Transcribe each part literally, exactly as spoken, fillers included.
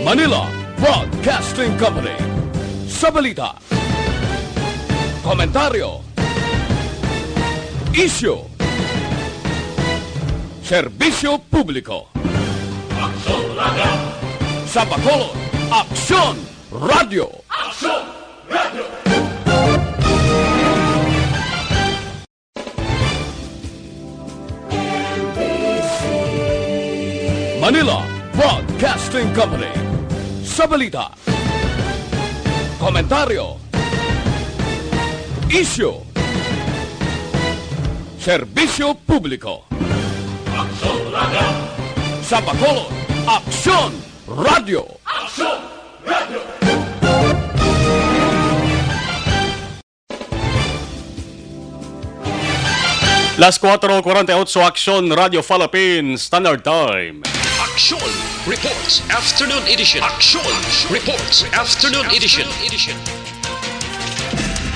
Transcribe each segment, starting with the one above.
Manila Broadcasting Company. Sa balita, komentaryo, isyu, serbisyo publiko. Aksyon Radio! Sa Bacolod, Aksyon Radio! Aksyon Radio! Manila Broadcasting Company. Sa balita, komentaryo, isyu, serbisyo publiko. Aksyon Radio! Sa Bacolod, Aksyon Radio! Aksyon Radio! Las cuatro cuarenta y ocho, Aksyon Radio Philippines Standard Time. Aksyon Reports Afternoon Edition. Aksyon Reports Afternoon Edition.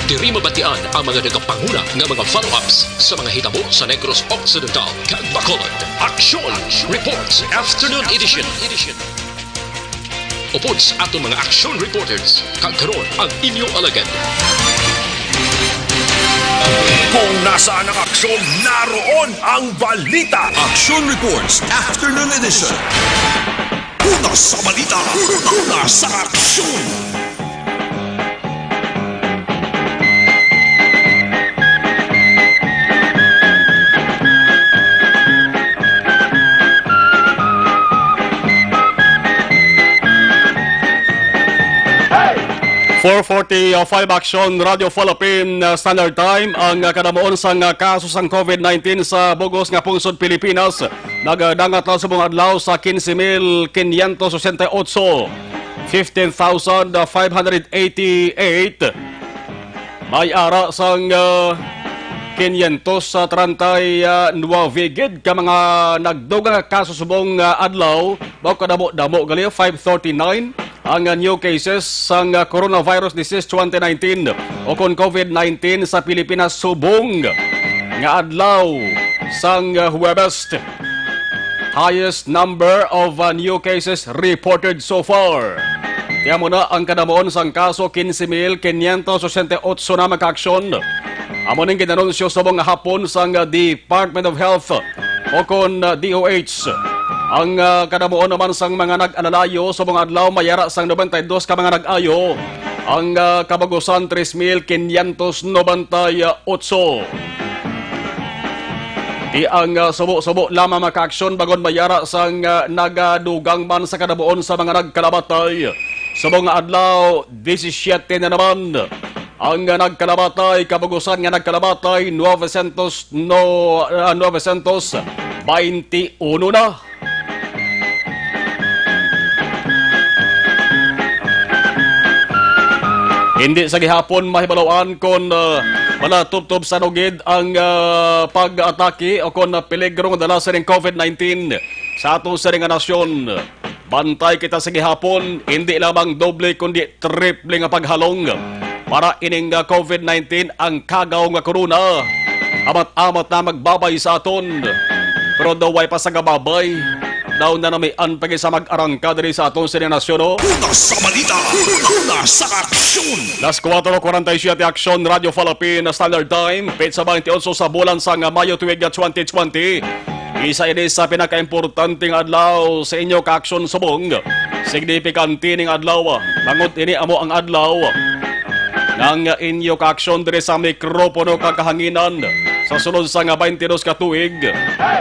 Diri mabatian ang mga nagapanguna nga mga follow-ups sa mga hitabo sa Negros Occidental kag Bacolod. Aksyon Reports Afternoon Edition. Upod sa aton mga action reporters, kag karon ang inyo alagad. Kung nasaan ang aksyon, naroon ang balita. Action Reports Afternoon Edition. Una sa balita, una sa aksyon. Four forty-five, Aksyon Radio Philippine, uh, Standard Time. Ang, uh, kadamuon sang, uh, kaso sang covid nineteen sa bug-os nga pungsod Pilipinas nagdangat lang subong adlaw sa quince mil quinientos sesenta y ocho, fifteen thousand five hundred eighty-eight. May ara sang, ah, quinientos treinta y nueve gid ka mga nagdugang nga kaso subong, ah, adlaw. Mao kadamo-damo gali, five thirty-nine ang, ah, new cases sang, ah, coronavirus disease twenty nineteen o kon covid nineteen sa Pilipinas subong nga adlaw sang, ah, Huwebes. Highest number of, uh, new cases reported so far. Kaya mo na ang kadamuon sang kaso, quince mil quinientos sesenta y ocho na, mga kaaksyon. Amo ning ginanunsyo subong nga hapon sang, uh, Department of Health o kon, uh, D O H. Ang, uh, kadamuon naman sang mga nag-alalayo subong adlaw, may ara sang noventa y dos ka mga nag-ayo. Ang, uh, kabagusan, tres mil quinientos noventa y ocho. Di ang, ah, subo-subo lamang, mga kaaksyon, bag-o may ara sang, ah, nagadugang man sa kadamuon sa mga nagkalamatay. Subong nga adlaw, disisiete na naman ang, ah, nagkalamatay, kabagusan nga nagkalamatay, novecientos, no, ah, novecientos bainti uno na. Hindi sa gihapon mahibaluan kon, ah, malatubtob sa nugid ang, ah, pag-atake o kon, ah, peligro nga dala sining covid nineteen sa aton sining nga nasyon. Bantay kita sa gihapon, hindi lamang doble kundi triple nga paghalong para ining, ah, covid nineteen, ang kagaw nga corona. Amat-amat na magbabay sa aton. Pero daw way pa sa gababay. Daw na namian pa gid sa mag-arangka diri sa aton sining nasyon, no? Una sa balita, una sa aksyon. Las cuatro cuarenta y siete, Aksyon Radio Philippine Standard Time, petsa twenty-eight sa bulan sang Mayo tuig twenty twenty. Isa ini sa pinakaimportante nga adlaw sa inyo, kaaksyon, subong. Signifikante ning adlaw, tungod ini amo ang adlaw nga ang inyo kaaksyon diri sa mikropono kag kahanginan sa sulod sang twenty-two ka tuig.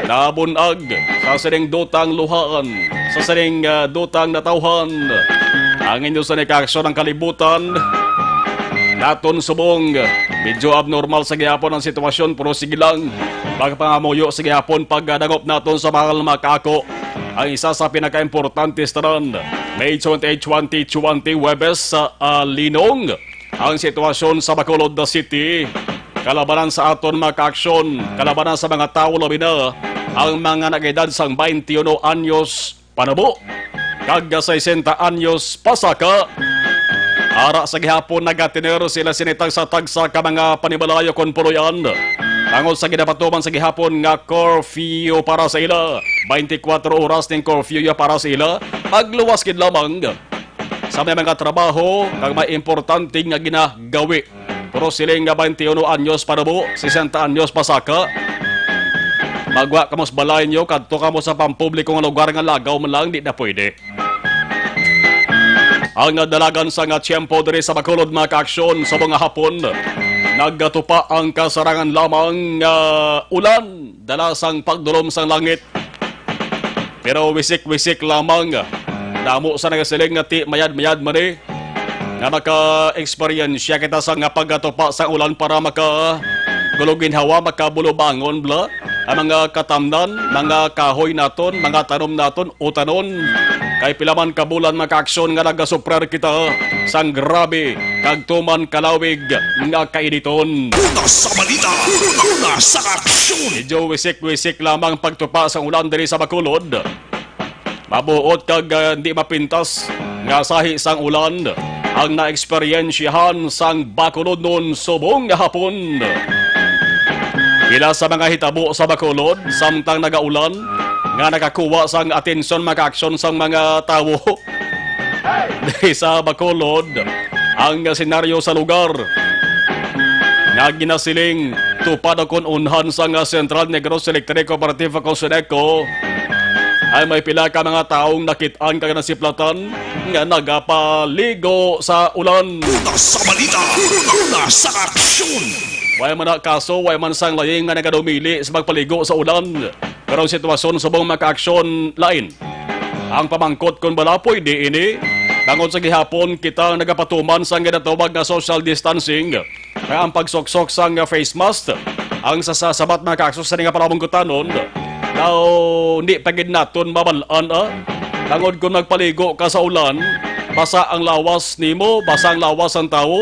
Nabun-ag sa sining dutang luhaan, sa sining, ah, dutang natawhan. Ang inyo sa ni kaaksyon ang kalibutan naton subong. Medyo abnormal sa gihapon ang sitwasyon, pero sige lang. Magpangamuyo sa gihapon pagdangop naton sa mahal mga kaako. Ang isa sa pinakaimportante sa tanan, May twenty-eight, twenty twenty, Huwebes sa, ah, Linong. Ang sitwasyon sa Bacolod City, kalabanan sa aton mga kaaksyon, kalabanan sa mga tawo, labi na ang mga nag-edad sang twenty-one anyos panubo kag sesenta anyos pasaka. Ara sa gihapon, nagatener sila sini tagsa-tagsa ka mga panimalay o kon puloy-an. Tungod sa ginapatuman sa gihapon nga curfew para sa ila, twenty-four oras ning curfew ya para sa ila, magluwas gid lamang sa may mga trabaho kag may importante nga ginagawi. Pero siling nga twenty-one anyos pa nabo, sesenta anyos pa saka, magwa kamo sa balay nyo, kadto kamo sa pampubliko nga lugar nga lagaw man lang, di na pwede. Ang dalagan sa nga tiyempo diri sa Bacolod, mga kaaksyon, sa mga hapon, nagatupa ang kasarangan lamang nga ulan dala sang pagdulom sang langit. Pero wisik-wisik lamang. Damo sa nagasiling nga ti mayad-mayad man ni nga maka-eksperyensya kita sa nga pagkatupa sa ulan para maka guluginhawa, makabulubangon bala ang mga katamnan, mga kahoy naton, mga tanom naton, utanon. Kay pila man ka bulan, mga kaaksyon, nga nagasuprer kita sang grabe kag tuman kalawig nga kainiton. Una sa balita, una sa aksyon. Medyo wisik-wisik lamang pagtupa sang ulan diri sa Bacolod. Mabuot kag, ah, di mapintas nga sahi sang ulan ang naeksperyensyahan sang Bacolodnon subong nga hapon. Pila sa mga hitabo sa Bacolod samtang nagaulan nga nakakuha sang atensyon, mga kaaksyon sang mga tawo diri sa Bacolod ang senaryo sa lugar nga ginasiling tupad kon unhan sang Central Negros Electric Cooperative o Coceneco, ay may pila ka mga taong nakit-an kag nasiplatan nga nagapaligo sa ulan. Una sa balita, una sa aksyon. Way man na kaso, way man sang laing nga nagadumili sa magpaligo sa ulan. Pero ang sitwasyon subong, mga kaaksyon, lain. Ang pamangkot kon bala pwede ini, tungod sa gihapon kita nagapatuman sang ginatawag nga social distancing, kaya ang pagsuksok sang face mask, ang sa, sa sabat, mga kaaksyon, sa nga panamungkutanon, daw hindi pa gid naton mabal-an, ah. Tungod kung magpaligo ka sa ulan, basa ang lawas nimo, basa ang lawas sang tawo.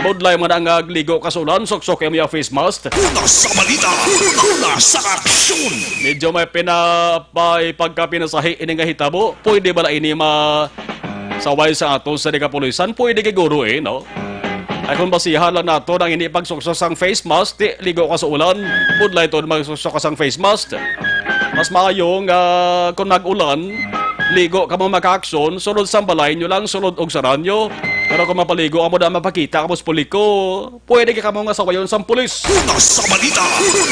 Budlay man ang nagligo ka sa ulan, suksok ang iya face mask. Una sa balita, una sa aksyon. Medyo may pina-, may pagkapinasahi ini nga hitabo. Pwede bala ini ma-, saway sa ato sa di kapulisan? Pwede kay guro eh, no? Ay kung basihan lang nato ang hindi pagsuksok sang face mask, ti ligo ka sa ulan, budlay to magsuksok ka sang face mask. Mas maayo nga kung nag-ulan, ligo ka mo, mga kaaksyon, sulod sang balay nyo lang, sulod og saranyo. Pero kung mapaligo amo da mapakita ka mo sa publiko, pwede ka mo nga sawayon sang pulis. Una sa balita,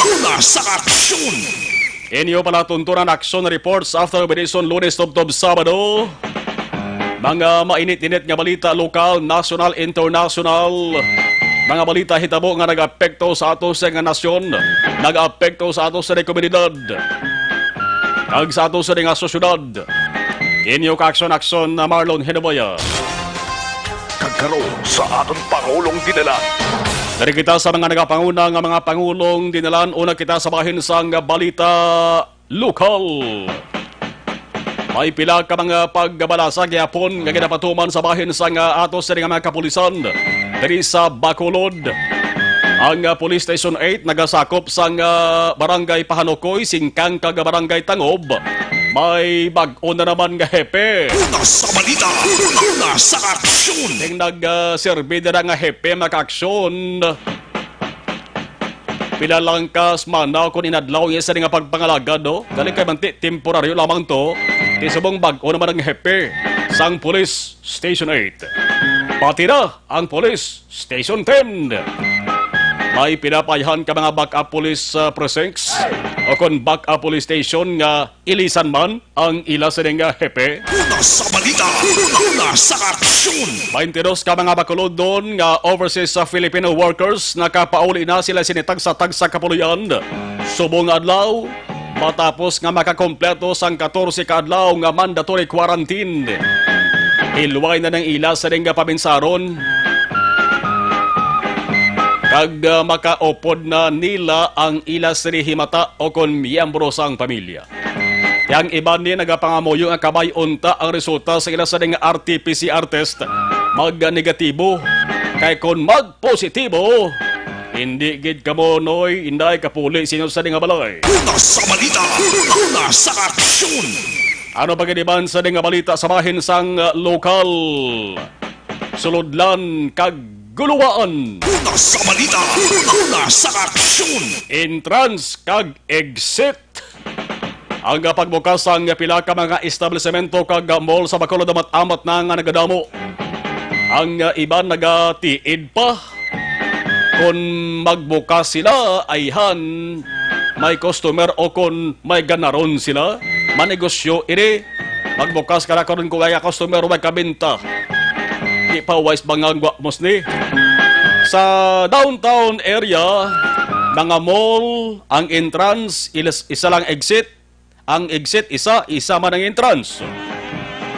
una sa aksyon. Inyo pala tuntunan action reports after Operation Lunes tubtob Sabado. Mga mainit-init nga balita, lokal, nasyonal, internasyonal. Mga balita hitabo nga nag-apekto sa ato sa nga nasyon, nag-apekto sa ato sa komunidad, kag sa ato sa nga sosyedad. Inyo ka aksyon-aksyon na Marlon Hinabaya. Kag karon sa aton Pangulong Dinalan. Dari kita sa mga nagapanguna nga mga Pangulong Dinalan, una kita sa bahin sang balita lokal. May pila ka mga pagbalasa gihapon nga ginapatuman sa bahin sang ato sini nga mga kapulisan diri sa Bacolod. Ang, ah, Police Station eight nagasakop sang, ah, Barangay Pahanukoy, Singkang, kag Barangay Tangob. May bag-o na naman nga hepe. Una sa balita, una sa aksyon. Ning nag, ah, serbi dira nga hepe, mga kaaksyon. Pila lang ka semana kon inadlaw niya sa nga pagpangalagad, no? Gali kay manti, temporaryo lamang to. Ti subong bag-o naman ang hepe sang Police Station eight. Pati na ang Police Station ten. May pinapayahan ka mga backup police, uh, precincts o kon backup police station nga ilisan man ang ila sini nga hepe. Una sa balita, una sa aksyon. Twenty-dos ka mga Bacolodnon nga overseas sa Filipino workers nakapauli na sila sini tagsa-tagsa kapuloy-an subong nga adlaw, matapos nga makakompleto sang katorse ka adlaw nga mandatory quarantine. Hilway na nang ila sini nga paminsaron kag, ah, makaupod na nila ang ila sini himata o kon miyembro sang pamilya. Ti ang iban ni nagapangamuyo nga kabay unta ang resulta sa ila sini nga R T P C R test mag-negatibo. Kay kon mag-positibo, hindi gid kamo, Noy, Inday, kapuli sa inyo sini nga balay. Una sa balita, una sa aksyon. Ano pa gid iban sini nga balita sa bahin sang, uh, lokal? Sulodlan kag Guluwaan. Una sa balita, una sa aksyon. Entrance kag exit. Ang pagbukas sang pila ka mga establisemento kag mall sa Bacolod, amat-amat na nga nagadamo. Ang iban nagatiid pa. Kon magbukas sila, ayhan, may customer, o kon may ganaron sila, manegosyo ini. Magbukas ka na karon kung may customer, may kabenta. Di pa wise ba nga ang gwapos ni? Sa downtown area, mga mall, ang entrance, ilas-, isa lang exit. Ang exit, isa, isa man ang entrance.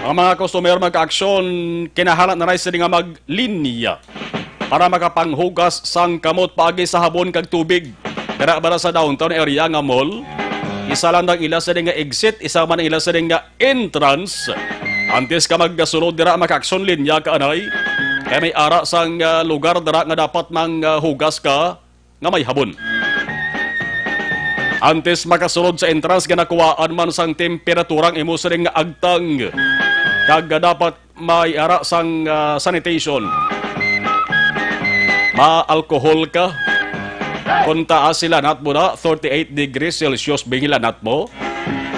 Ang mga customer, mga kaaksyon, kinahanglan na rin sila nga maglinya para makapanghugas sang kamot paagi sa habon kag tubig. Dira bala sa downtown area nga mall, isa lang ang ila sini nga exit, isa man ang ila sini nga entrance. Antes ka magsulod dira, mga kaaksyon, linya ka anay. Kay may ara sang, ah, lugar dira nga dapat mang, ah, hugas ka nga may habon. Antes makasulod sa entrance, ginakuhaan man sang temperatura ang imo sining nga agtang, kag dapat may ara sang, ah, sanitation. Ma-alcohol ka. Kung taas sila nat mo na, thirty-eight degrees Celsius, bingilanat mo.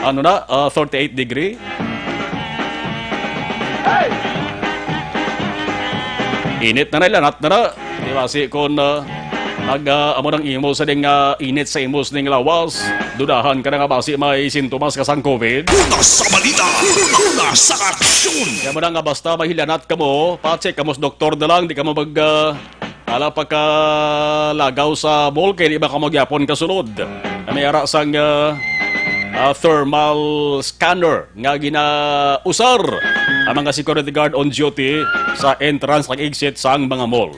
Ano na, ah, thirty-eight degree. Init na na, ilanat na na. Di ba, si kon, ah, nag, ah, amo nang imo sa ding, ah, init sa imo sa ding lawas, dudahan ka na nga basi may sintomas ka sang covid. Una sa balita, una sa aksyon. Kaya mo na nga basta may hilanat ka mo, pa-check ka mo sa doktor na lang, di ka mo mag, ah, ala pagkalagaw sa mall, kay di ba ka mo gyapon kasulod. Na may ara sang, ah, ah, thermal scanner nga ginausar ang mga security guard on duty sa entrance kag exit sang mga mall.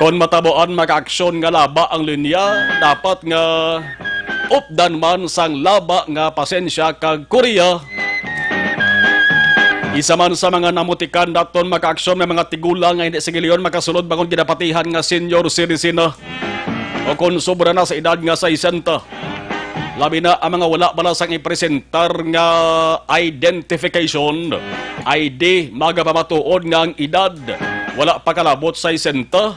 Kon matabuan, makaaksyon nga laba ang linya, dapat nga updan man sang laba nga pasensya kag kuriya. Isa man sa mga namutikan daton makaaksyon may mga tigulang nga hindi sa gilayon makasulod bangod ginapatihan nga senior citizen na o kon sobra na sa edad nga sesenta. Labi na ang mga wala bala sang ipresentar nga identification I D, magapamatuod nga ang edad wala pa kalabot sesenta.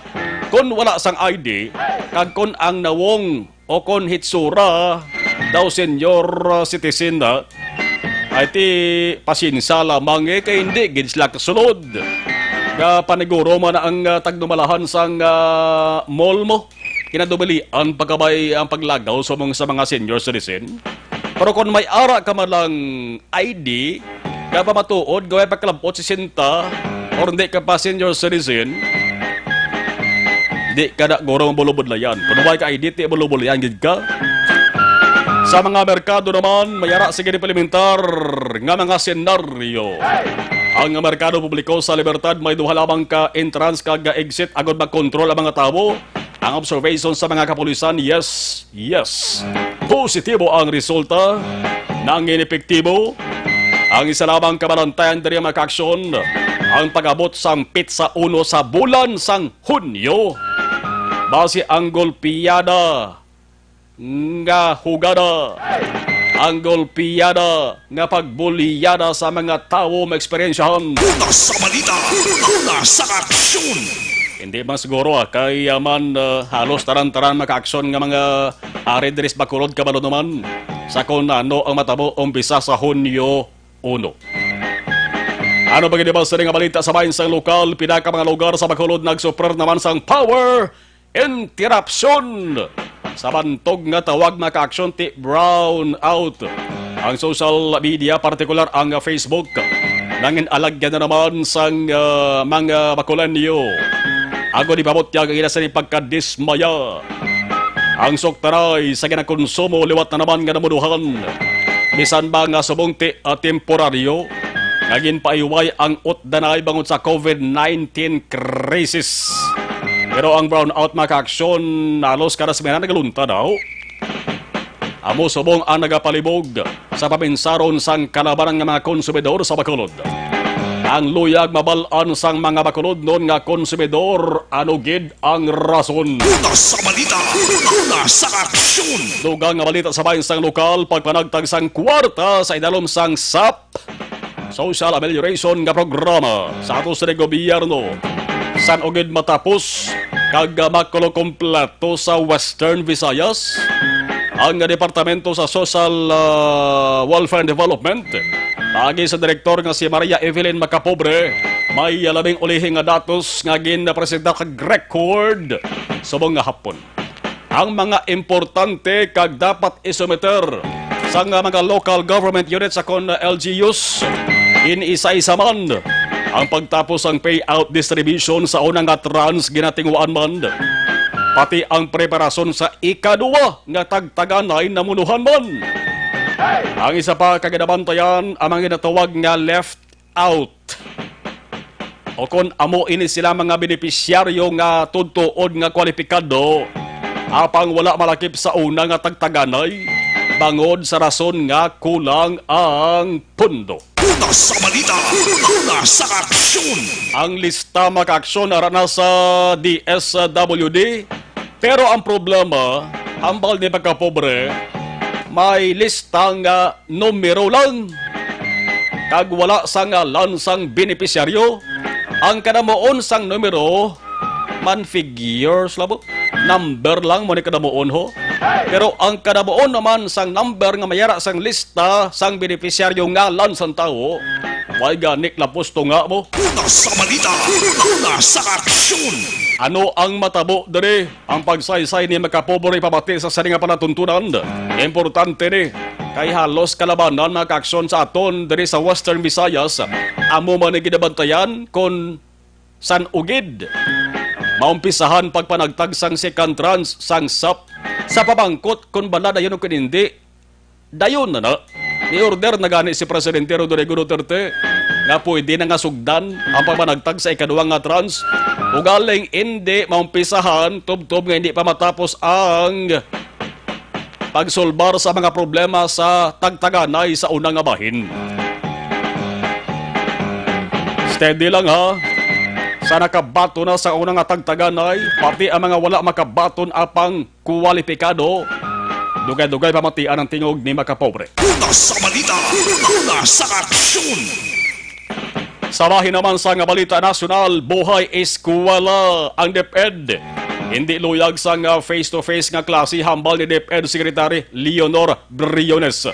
Kon wala sang I D, kag kon ang nawong o kon hitsura daw senior, ah, citizen na, ay ti pasinsa lamang, eh, kay hindi gid sila kasulod. Nga paniguro man ang, ah, tagdumalahan sang, ah, mall mo. Kinadumalian pagkabay ang paglagaw sa mong, sa mga senior citizen. Pero kung may ara ka man lang I D, nga pamatuod nga way pagkalabot sesenta, or hindi ka pa senior citizen, di ka na guro mabulubudlayan. Kung way ka I D, di bulubudlayan gid ka. Sa mga merkado naman, may ara sige implementar nga mga senaryo. Ang merkado publiko sa Libertad may duha lamang ka entrance kag exit agod makontrol ang mga tawo. Ang observation sa mga kapulisan, yes, yes. Positibo ang resulta. Nangin epektibo. Ang isa lamang kabalantayan diri, mga kaaksyon, ang pag-abot sang petsa uno sa bulan sang Hunyo. Basi ang golpiyada nga hugada, ang golpiyada nga pagbulyada sa mga tawo maeksperiensyahan. Una sa balita, una sa aksyon. Hindi man siguro, ah, kay, ah, man, ah, halos taran-taran makaaksyon nga mga ari diri sa Bacolod, kabalo naman sa kung ano ang matabo umpisa sa Hunyo uno. Ano pa gid ba sa nga balita sa bahin sang lokal? Pila ka mga lugar sa Bacolod nagsuffer naman sang power interruption sa bantog nga tawag, mga kaaksyon, ti brown out. Ang social media, partikular ang Facebook, nangin alagyan na naman sang, ah, mga Bacoleño. Agod ipabutyag ang ila sa pagkadismaya. Ang suktaray sa ginakonsumo liwat na naman nga namuduhan. Bisan ba nga subong ti, ah, temporaryo, nga ginpaiway ang utdanay bangod sa covid nineteen crisis. Pero ang brownout, mga kaaksyon, halos kada semana nagalunta daw. Amo subong ang nagapalibog sa paminsaron sang kalabanan nga mga konsumidor sa Bacolod. Ang luyag mabal-an sang mga Bacolodnon nga konsumidor, ano gid ang rason. Una sa balita, una sa aksyon. Dugang nga balita sa bahin sang lokal, pagpanagtag sang kwarta sa idalom sang sap. social amelioration nga programa sa ato sa gobyerno. San-o gid matapos kag makulo kompleto sa Western Visayas ang Departamento sa Social, ah, Welfare and Development, paagi sa direktor nga si Maria Evelyn Macapobre, may labing ulihi nga datos nga ginpresenta kag record subong nga hapon. Ang mga importante kag dapat isumiter sang mga local government units akon L G Us, in isa-isa man ang pagtapos sang payout distribution sa una nga trans ginatinguan man, pati ang preparasyon sa ikaduwa nga tagtaganay namunuhan man. Ang isa pa ka ginabantayan ang mga ginatawag nga left out, o kon amo ini sila mga benepisyaryo nga tudtoon nga kwalipikado, apang wala malakip sa una nga tagtaganay bangod sa rason nga kulang ang pondo. Una sa balita, una sa aksyon. Ang lista makaaksyon ara na sa D S W D. Pero ang problema, hambal ni pagkapobre, may lista nga numero lang, kag wala sa ngalan sang benepisyaryo. Ang kadamuon sang numero man, figures labo, number lang mo ni kadamuon, ho. Pero ang kadamuon naman sang number nga mayara sang lista sang benepisyaryo, ngalan sang tawo, way gani lapos tunga mo. Una sa balita, una sa aksyon. Ano ang matabo diri? Ang pagsaysay ni makapobre pamati sa sini nga palatuntunan, importante ni, kay halos kalabanan mga kaaksyon sa aton diri sa Western Visayas, amo man ni ginabantayan kon san-o gid maumpisahan pagpanagtag sang second tranche sang sap, sa pamangkot kon bala dayon o kon hindi. Dayon na na, ni-order na gani si Presidente Rodrigo Duterte nga pwede na nga sugdan ang pagpanagtag sa ikaduha nga tranche, ugaling indi maumpisahan tubtob nga hindi pa matapos ang pagsulbar sa mga problema sa tagtaganay sa una nga bahin. Steady lang, ha. Sa nakabaton na sa una nga tagtaganay, pati ang mga wala makabaton apang kwalipikado, dugay-dugay pamatian ang tingog ni makapobre. Una sa balita, una sa aksyon. Sa bahin naman sa nga balita nasyonal, buhay eskwela ang DepEd. Hindi luyag sa nga face-to-face nga klase, hambal ni DepEd Secretary Leonor Briones.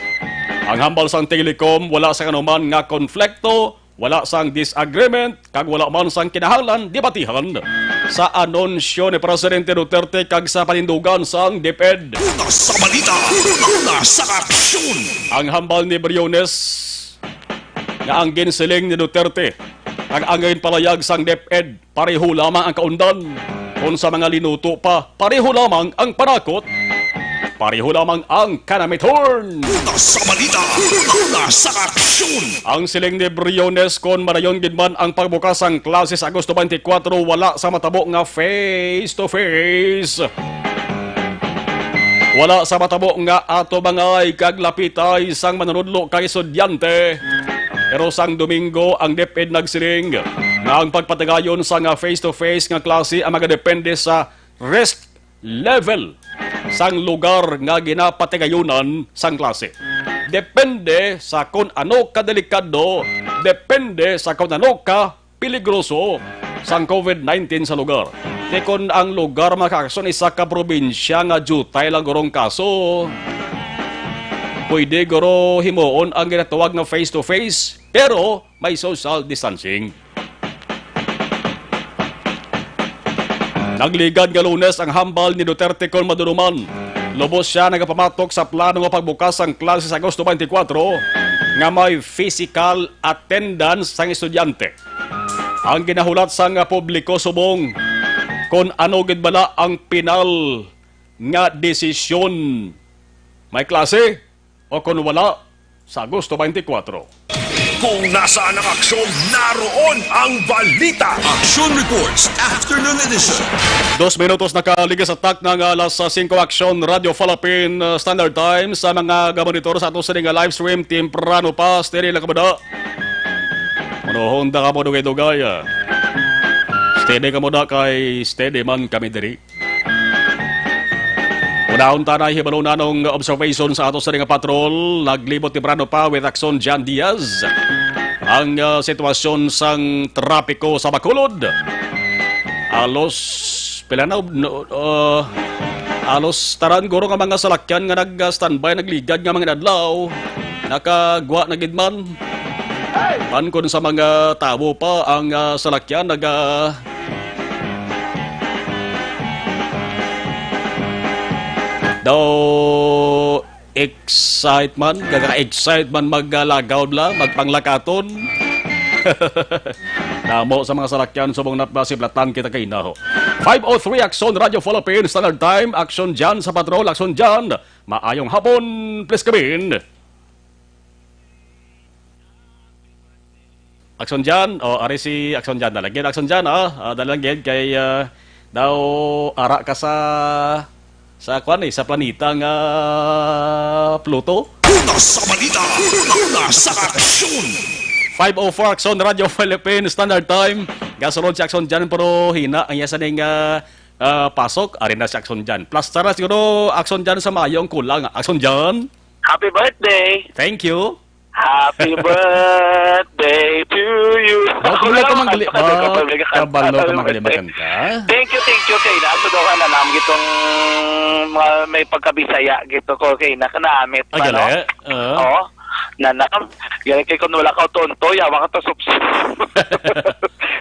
Ang hambal sang Telecom, wala sa kanuman nga konflikto, wala sang disagreement, kag wala man sang kinahanglan debatihan sa anunsyo ni Presidente Duterte kag sa panindugan sang DepEd. Una sa balita, una sa aksyon. Ang hambal ni Briones nga ang ginsiling ni Duterte kag ang ginpalayag sang DepEd, pareho lamang ang kaundan. Kon sa mga linuto pa, pareho lamang ang panakot. Pareho lamang ang kanamiton. Una sa balita, una sa aksyon. Ang siling ni Briones, kon madayon gid man ang pagbukas sang klase sa Agosto twenty-four, wala sa matabo nga face to face. Wala sa matabo nga ato bangay kag lapitay sang manunudlo kag estudyante. Pero sang Domingo, ang DepEd nagsiling nga ang pagpatigayon sa nga face-to-face nga klase ang magadepende sa risk level sang lugar nga ginapatigayunan sang klase. Depende sa kon ano ka delikado, depende sa kon ano ka peligroso sang COVID nineteen sa lugar. Kay kon ang lugar, mga kaaksyon, isa ka probinsya nga diutay lang guro ang kaso, pwede guro himuon ang ginatawag nga face-to-face, pero may social distancing. Nagligad nga Lunes ang hambal ni Duterte kon madumduman. Lubos sia nagapamatok sa plano nga pagbukas sang klase sa Agosto twenty-four nga may physical attendance sang estudyante. Ang ginahulat sang publiko subong kon ano gid bala ang pinal nga desisyon. May klase o kon wala sa Agosto twenty-four. Kung nasaan ang aksyon, naroon ang balita. Action Reports, Afternoon Edition. Dos minutos nakaligas sa takna nga alas singko, Aksyon, Radyo Falapin, uh, Standard Time. Sa mga gamonitor sa ato sini nga live stream, temprano pa, steady lang kamo da. Manuhong da kamo dugay-dugay, ah. Steady kamo da kay steady man kami diri. Unahon ta na hibalo nanong observation sa ato sa nga patrol. Naglibot temprano pa with Aksyon John Diaz. ang, ah, sitwasyon sang trapiko sa Bacolod. Alos, pila na, no, ah, alos tanan guro nga mga salakyan nga nag-standby, nagligad nga mga adlaw, nakagwa na gid man. Man kon sa mga tawo pa ang, ah, salakyan, naga-, daw, excitement, kaka-excite man maglagaw la, magpanglakaton. Damo sa mga salakyan subong napasiblatan kita kay inaho. Five oh three Aksyon Radio Philippines Standard Time, Aksyon Jan sa patrol, Aksyon Jan. Maayong hapon, please come in. Aksyon Jan, o ari si Aksyon Jan na lang gid. Aksyon Jan, ah, ah, dali lang gid kay, ah, daw ara ka sa, sa kwan eh, sa planeta nga Pluto. Una sa balita, una sa aksyon. Five oh four Aksyon Radio Philippines Standard Time. Gasulod si Aksyon Jan pero hina ang iya sa ning, ah, ah, pasok. Ari na si Aksyon Jan. Plus tara siguro Aksyon Jan sa mayo ang kulang. Aksyon Jan. Happy birthday! Thank you. Happy birthday to you. Daw, kabalo ka manggali-, Ako na lang, daw, kabalo ka manggali-, kanta. Magkanta. Thank you, thank you kay na. So, daw ka na lang gitong, ah, may pagkabisaya gito ko kay na kanamit Ay, pa, no? Gali. Ah. Oo. Na, na, gali kay kung wala ka tonto, yawa ka to, sups.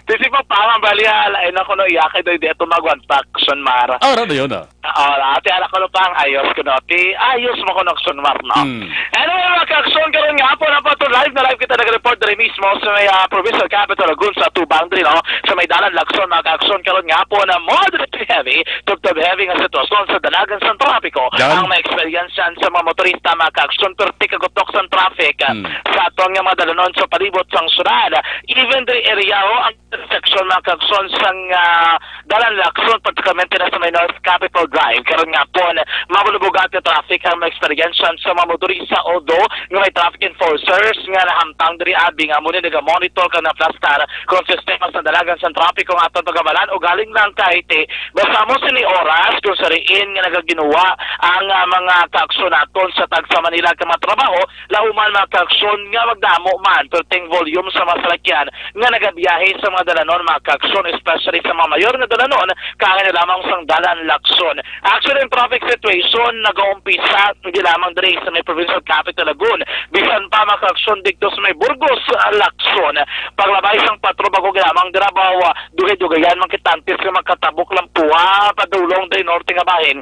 Tisi pa pa, ang bali, ah, lain ako, no, iya kay doy di ato mag-one faction, Mara. Ah, ano yun, ah? Oo, ate, anak ko, Lupang, ayos ko, no? Ti, ayos mo ko, Nokson Mar, no? Mm. Anyway, mga kaaksyon, karon nga hapon, ang pato live na live kita nag-report diri mismo sa may, ah, provincial capital, Lagun, sa Tubang, diri, no? Sa may dalan, Lagson, mga kaaksyon, karon nga hapon, ah, moderate to heavy, tubtob heavy nga sitwasyon sa dalagan sa trapiko. Yan. Ang ma-experience yan sa mga motorista, mga kaaksyon, perti kagutok sa traffic, ah, Mm. sa aton nga mga dalanon sa palibot sang syudad. Even diri area, ho, ang intersection, mga kaaksyon, sang, ah, dalan Lagson, particularmente na sa may North Capitol Drive. Karon nga hapon, mabulubog ang traffic ang ma-experience sa mga motorista, although nga may traffic enforcers nga nahamtang diri abi nga amo ni naga-monitor kag naplastar kung sistema sa dalagan sa trapiko nga aton pagamalan o galing lang kay ti basta mo sini oras kung sa riin nga nagaginuwa ang, ah, mga kaaksyon naton sa Tagsa Manila ka mga trabaho, lahuman mga kaaksyon nga magdamo man perting volume sa mga salakyan nga nagabiyahe sa mga dalanon, mga kaaksyon, especially sa mga mayor nga dalanon, kaangay na lamang sang dalan Lagson. Actually, ang traffic situation nagaumpisa di lamang diri sa may provincial capital Lagun, bisan pa, mga kaaksyon, didto sa may Burgos, ah, Lagson. Paglabay sang patro, bag-o lamang dira ba, ah, dugay-dugayan man kita antes nga makatabok lang puwa padulong diri norte nga bahin.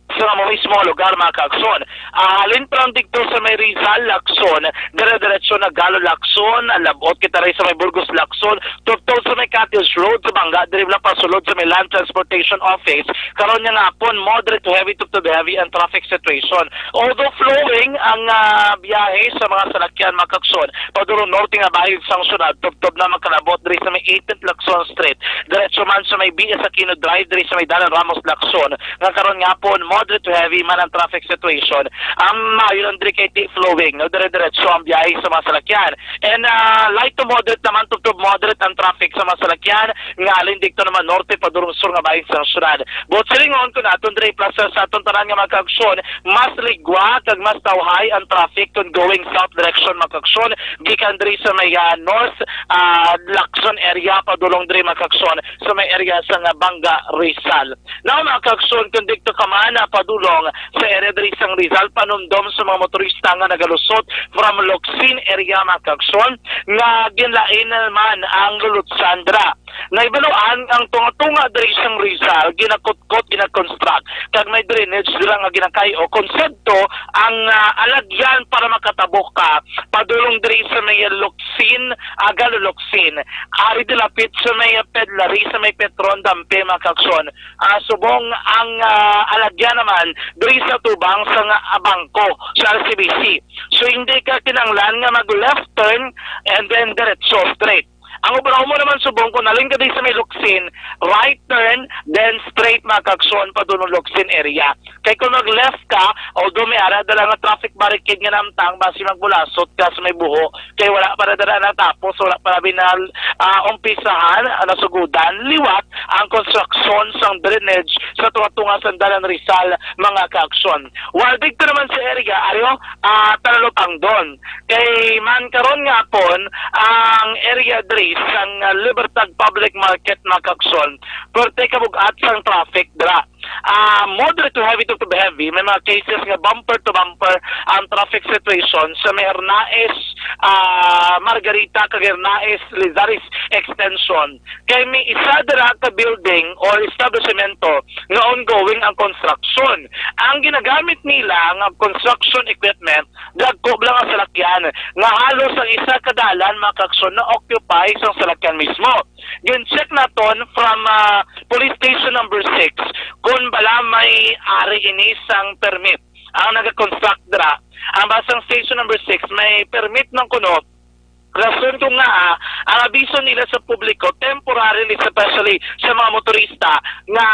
Sa amo mismo lugar, mga kaaksyon. Ah, halin pa lang didto sa may Rizal, Lagson, dire-diretso na Galo, Lagson, ah, labot kita rin sa may Burgos, Lagson, tubtob sa may Cottage Road, sa Bangga, diri lang pasulod sa may Land Transportation Office. Karon nga hapon, moderate to heavy, tubtob heavy ang traffic situation. Although flowing ang, ah, biyahe sa mga salakyan, mga kaaksyon, padulong norte nga bahin sang syudad, tubtob na makalabot diri sa may eighteenth Lagson Street. Diretso man sa may B S Aquino Drive, diri sa may Dalan Ramos, Lagson, nga karon nga hapon, moderate to heavy man ang traffic situation. Ang maayo lang diri kay ti flowing, no? Dire-diretso ang biyahe sa mga salakyan. And, ah, light to moderate naman, tubtob moderate ang traffic sa mga salakyan nga halin didto naman norte padulong sur nga bahin sang syudad. Buot silingon, kung aton diri i-plus sa aton tanan nga mga kaaksyon, mas ligwa kag mas tawhay ang traffic kung going south direction, mga kaaksyon, gikan diri sa may, ah, north, ah, Lagson area padulong diri, mga kaaksyon, sa may area sa nga Bangga, Rizal. Now, mga kaaksyon, kung didto ka man, ah, padulong sa area diri sang Rizal, panumdom sa mga motorista nga nagalusot from Locsin area, mga kaaksyon, nga ginlain naman ang lulutsan dira. Nahibaluan ang tunga-tunga diri sang Rizal, ginakutkot, ginakonstruct, kag may drainage dira nga ginakay-o. Kung sadto ang, ah, alagyan para makatabok ka, padulong diri sa may Locsin, Agal Locsin, ari dilapit sa may Pedlari, sa may Petron Dampe, mga kaaksyon. Ah, subong ang, ah, alagyan naman diri sa tubang sa nga, ah, bangko sa R C B C. So, hindi ka kinahanglan nga mag-left turn and then diretso, straight. Ang obra mo naman subong kung nalin ka di sa may Locsin, right turn, then straight, mga kaagsoon, padulong Locsin area. Kay kung mag-left ka, although may ara dala nga traffic barricade nga namtang, basi magbulasot ka sa may buho, kay wala pa na dala natapos, wala pa na binal, ah, umpisahan, ah, nasugudan, liwat ang konstruksyon sang drainage sa tunga-tunga sang Dalan Rizal, mga kaagsoon. While dito naman sa area, ayo, ah, Talalotangdon. Kay man karon nga hapon, ang area diri sang, ah, Libertad Public Market, mga kaagsoon, perte kabug-at sang traffic dira. Ah, moderate to heavy to, to heavy. May mga cases nga bumper to bumper ang traffic situation sa may Hernaez, ah, Margarita kag Hernaez Lizares Extension. Kay may isa dira ka building or establishmento nga ongoing ang construction. Ang ginagamit nila nga construction equipment, dagko lang ang salakyan, nga halos ang isa ka dalan, mga kaagsoon, na-occupy sang salakyan mismo. Gin-check naton from, ah, Police Station Number Six kung bala may ari ini sang permit ang nagakonstruct dira. Ang basang Station Number Six may permit man kuno. Rason ko nga, ah, ang abiso nila sa publiko, temporarily, especially sa mga motorista, nga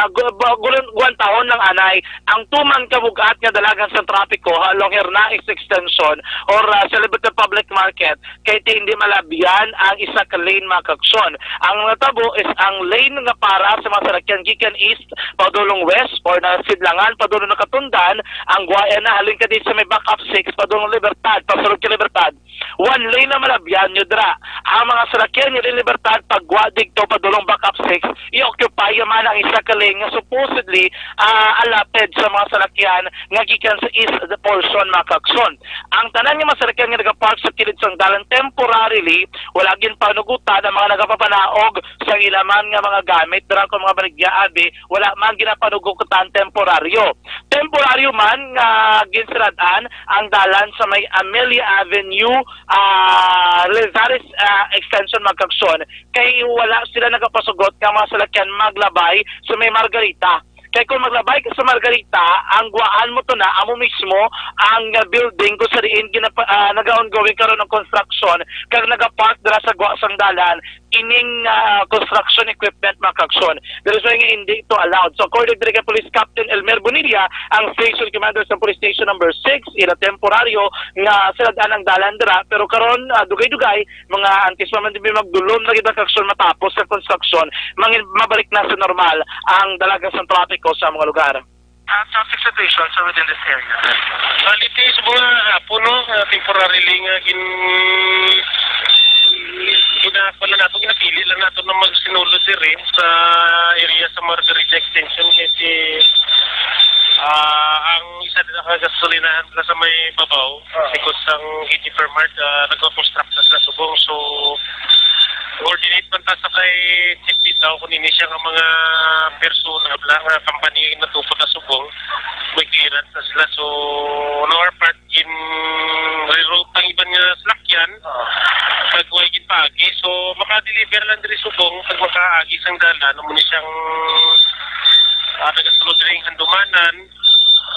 gu-, gu-, guwantahon lang anay ang tuman kabug-at nga dalagan sa trapiko along Hernaez Extension or, ah, sa Libertad Public Market, kay ti hindi malabyan ang isa ka lane, mga kaagsoon. Ang natabo is ang lane nga para sa mga salakyan gikan east padulong west or na Sidlangan padulong Nakatundan, ang guwaya na halin ka di sa may Backup Six padulong Libertad, pasulod ka Libertad. One lane na malabyan nyo dira. Ang mga salakyan nga di Libertad pagwa digto padulong Backup Six, i-occupy man ang isa ka lane nga supposedly, ah, allotted sa mga salakyan nga gikan sa east portion, mga kaagsoon. Ang tanan nga mga salakyan nga nagapark sa kilid sang dalan temporarily, wala ginpanugutan ang mga nagapapanaog sa ilaman nga mga gamit dira, kung mga baligya abi, wala man ginapanugutan temporaryo. Temporaryo man nga ginsirad-an ang dalan sa may Amelia Avenue, ah, Lizares, ah, Extension, mga kaagsoon, kay wala sila nagapasugot nga mga salakyan maglabay sa may Margarita. Kay kung maglabay ka sa Margarita, ang guwaan mo to na amo mismo ang, ah, building kung sa diin ginapa-, ah, naga-ongoing karon ang construction kag nagapark dira sa guwa sang dalan ining, ah, construction equipment, mga kaagsoon. That is why nga hindi ito allowed. So, according diri kay Police Captain Elmer Bonilla, ang station commander sa Police Station Number Six, ila temporaryo nga sirad-an ang dalan dira, pero karon, ah, dugay-dugay, mga antes pa man din magdulom na gid ang kaagsoon matapos sa construction, mangin-, mabalik na sa normal ang dalagan sa trapiko sa mga lugar. Ah, traffic situations within this area? Bali, ti, sa mga hapon, no, ah, temporarily nga gin-, gina-, wala nato, ginapili lang nato na magsinulod diri sa area sa Margarita Extension kasi, ah, ang isa din ang gasolinahan na sa may babaw, ah, likod sang G T Permart, ah, nagpa-construct na sila subong. So, coordinate man ta sa kay Chief Bitaw kung ini siya nga mga persona bala nga company natupod na subong, may clearance na sila. So, on our part, gin-reroute ang iban nga salakyan, ah, kag way ginpaagi. So, maka-deliver lang diri subong, kag makaagi sang dalan, amo ni siyang, ah, nagasulod diri ang handumanan,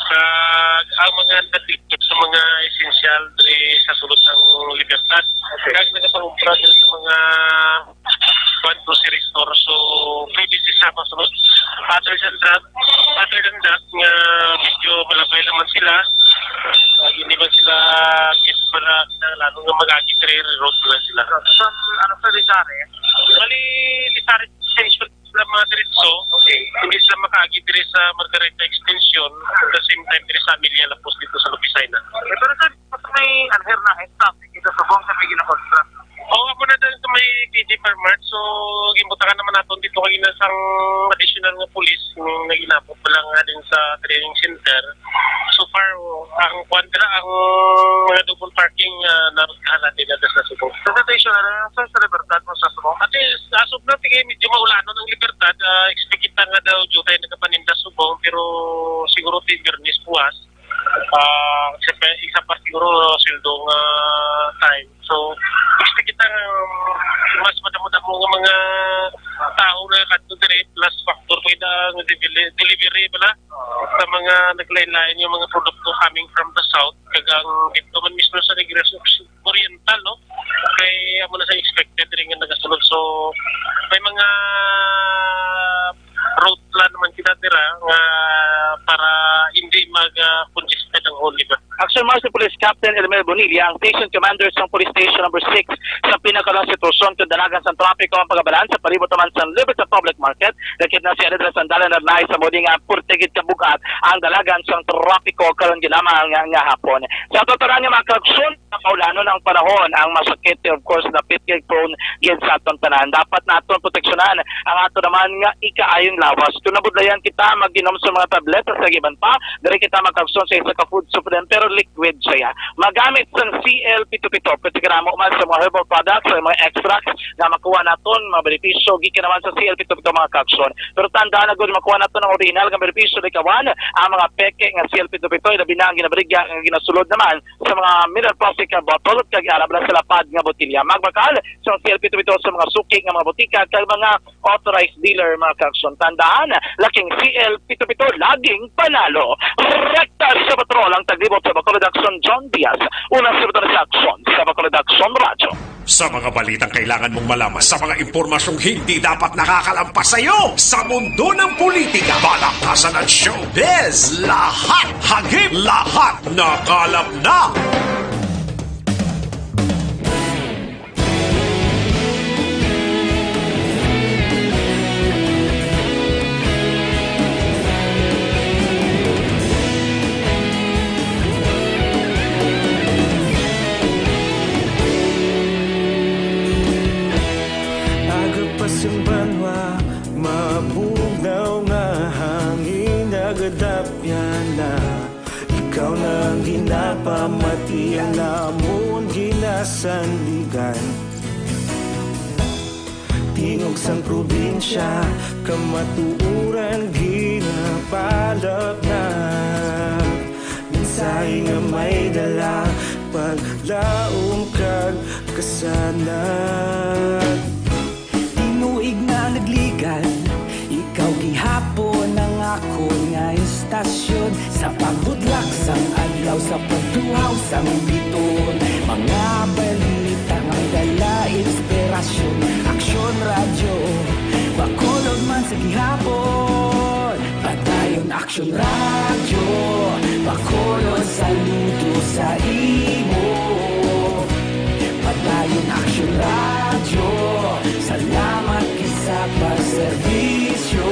kag ang mga nagdikit sa mga esensyal diri sa sulod sang Libertad. Okay. Kag nagapangumpra diri sa mga kuan, grocery store. So, maybe sa pasunod. Other than that, other than that, nga medyo malabay naman sila. Ah, hindi man sila kit para kinahanglan nga mag-agi, pero road lang sila. So, ano sa Rizare? Bali, Rizare Extension sila mga diretso. Okay. Hindi sila makaagi diri sa Margarita Extension. At the same time, diri sa Amelia Lapus dito sa Lubisay na. Okay, pero sa, sa may anher na, eh, traffic dito sa Bong, sa may ginakontra. Oo, amo na dahil sa may P D Permart. So, gimbutangan naman naton dito kay na sang additional nga pulis nga ginapot pa lang nga din sa training center. So far, oh, ang kwan dira, ang mga double parking, ah, na kahalan din na sa Cebu. Sa station, ano, sa, sa Libertad mo sa Cebu? At least, as of now, tingin medyo maulanon ang Libertad. Ah, expect kita nga daw jutay nagapaninda Cebu, pero siguro ti Biyernes buwas. Ah, siyempre, isa pa siguro sweldo nga time. So, gusto kita nga mas madamo-damo nga mga tao na kadto diri, plus factor pa kita nga deli-, delivery bala sa mga naglain-lain nga mga produkto coming from the south, kag ang dito man mismo sa Negros Oriental, no? Kay amo na sa expected rin nga nagasulod. So, may mga road plan naman kita dira nga para hindi mag, ah, congested ang whole lugar. Action Marshal Police Captain Elmer Bonilla, ang station commander sa Police Station Number Six, sa pinakalang sitwasyon kung dalagan sa trapiko ang pagabalan sa palibot naman sa Liberty Public Market. Lakip na si Alidra Sandalan na nais sa muli nga purtigit kabugat ang dalagan sa trapiko karon ginamang nga, nga hapon. Sa totoran nga mga kaaksyon, maulanon ang panahon, ang masakit, of course, dapit kay prone gid sa aton tanan. Dapat naton proteksyonan ang ato naman nga ikaayong lawas. Kung nabudlayan kita mag-inom sa mga tableta sa giban pa, diri kita makagson sa isa ka food supplement, pero liquid siya. Magamit sang C L pito pito, pwede ka namo man sa mga herbal products, sa mga extracts nga makuha naton, mga benepisyo gikan naman sa C L pito pito, mga kagson. Pero tandaan na gud, makuha naton ang original nga benepisyo, likawan ang mga peke nga C L pito pito, labi na ang ginabaligya nga ginasulod naman sa mga mineral plastic nga bottle kag arab lang sa lapad nga botelya. Magbakal sa C L pito pito sa mga suki nga mga botika kag mga authorized dealer, mga kaaksyon. Tandaan, laking C L pito pito, laging panalo. Rekta sa patrol ang taglibot sa Bacolod Aksyon, John Diaz. Una sa Bacolod Aksyon, sa Bacolod Aksyon Radyo. Sa mga balitang kailangan mong malaman, sa mga impormasyong hindi dapat nakakalampas sa iyo, sa mundo ng politika, balakasan at showbiz, lahat hagip, lahat nakalap na. Aga pa sang banwa, mabugnaw nga hangin nagadapyan na. Ikaw na ang ginapamati, ang amon ginasandigan. Tingog sang probinsya, kamatuoran ginapalapnag. Mensahe nga may dala, paglaom kag kasanag. Tinuig na nagligan, ikaw gihapon ang akon nga istasyon. Sa pagbutlak sang adlaw, sa pagtuhaw sang biton, mga balita nga may dala inspirasyon. Aksyon Radyo, Bacolod man sa gihapon. Padayon Aksyon Radyo, Bacolod, saludo sa imo. Padayon Aksyon Radyo, salamat gid sa pagserbisyo.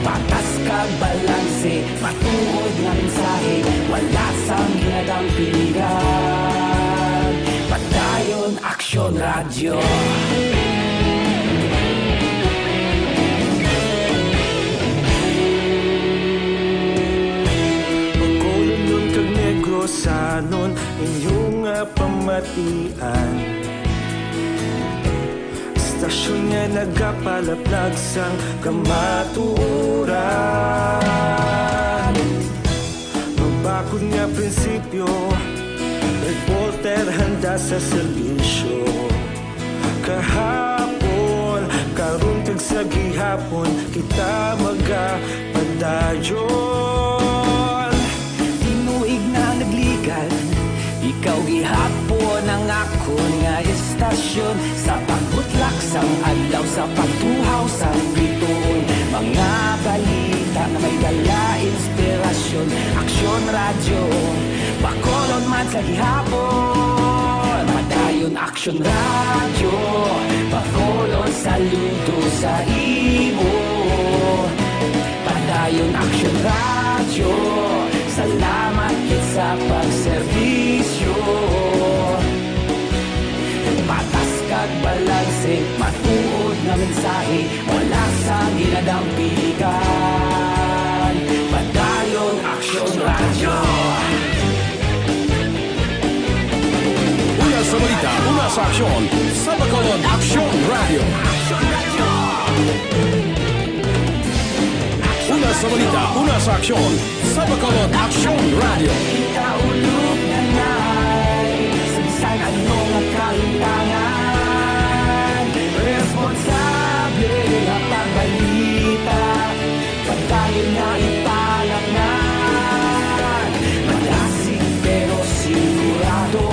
Patas kag balanse, matuod nga mensahe, wala sang ginadampigan. Padayon Aksyon Radyo. Bacolodnon kag Negrosanon, inyo nga pamatian. Istasyon nga nagapalaplag sang kamatuoran. Mabakod nga prinsipyo, reporter handa sa serbisyo. Kahapon, karon kag sa gihapon, kita magapadayon. Tinuig na nagligan, ikaw gihapon ang akon nga istasyon. Sa pagbutlak sang adlaw, sa pagtuhaw sang bituon, mga balita nga may dala inspirasyon. Aksyon Radyo, Bacolod man sa gihapon. Padayon Aksyon Radyo, Bacolod, saludo sa imo. Padayon Aksyon Radyo, salamat gid sa pagserbisyo. Patas kag balanse, matuod nga mensahe, wala sang ginadampigan. Padayon Aksyon Radyo. Una sa balita, una sa aksyon, sa Bacolod Aksyon Radyo. Una sa balita, una sa aksyon, sa Bacolod Aksyon Radyo. Ikaulog na na'y sa bisan ano nga kahimtangan. Responsable nga pagbalita, padayon na ipalapngan. Madasig pero sigurado,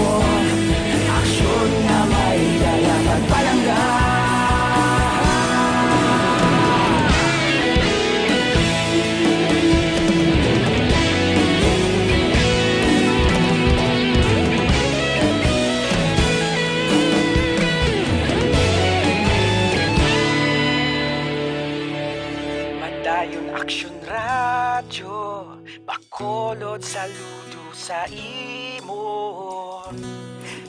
Padayon Aksyon Radyo, Bacolod, saludo sa imo.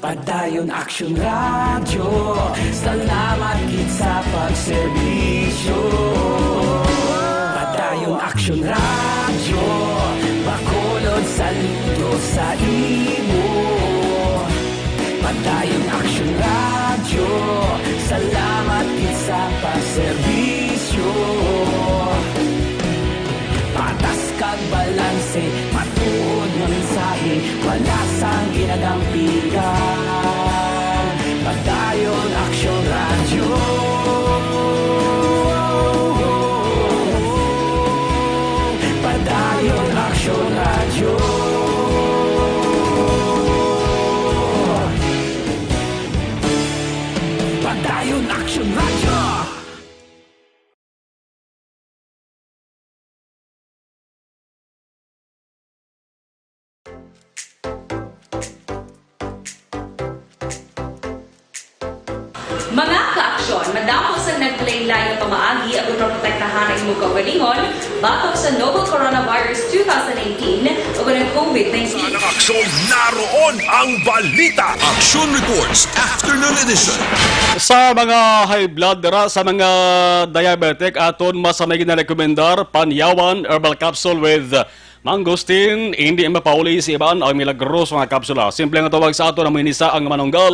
Padayon Aksyon Radyo, salamat gid sa pagserbisyo. Padayon Aksyon Radyo, Bacolod, saludo sa imo. Padayon Aksyon Radyo, salamat gid sa pagserbisyo. Patas kag balanse, matuod nga mensahe, wala sang ginadampigan. Padayon Aksyon Radyo. Padayon Aksyon Radyo. Padayon Aksyon Radyo. Mga ka-aksyon, madamo sang naglain-lain nga pamaagi agud maprotektahan ang imong kaugalingon batok sa novel coronavirus two thousand eighteen ug ang COVID nineteen. Sa aksyon, naroon ang balita. Action Reports, Afternoon Edition. Sa mga high blood dira, sa mga diabetic, aton mas may ginarekomendar, Panyawan Herbal Capsule with Mangosteen, hindi mapauli sa iban ang milagroso nga kapsula. Simple nga tawag sa aton ang minisa ang manunggal.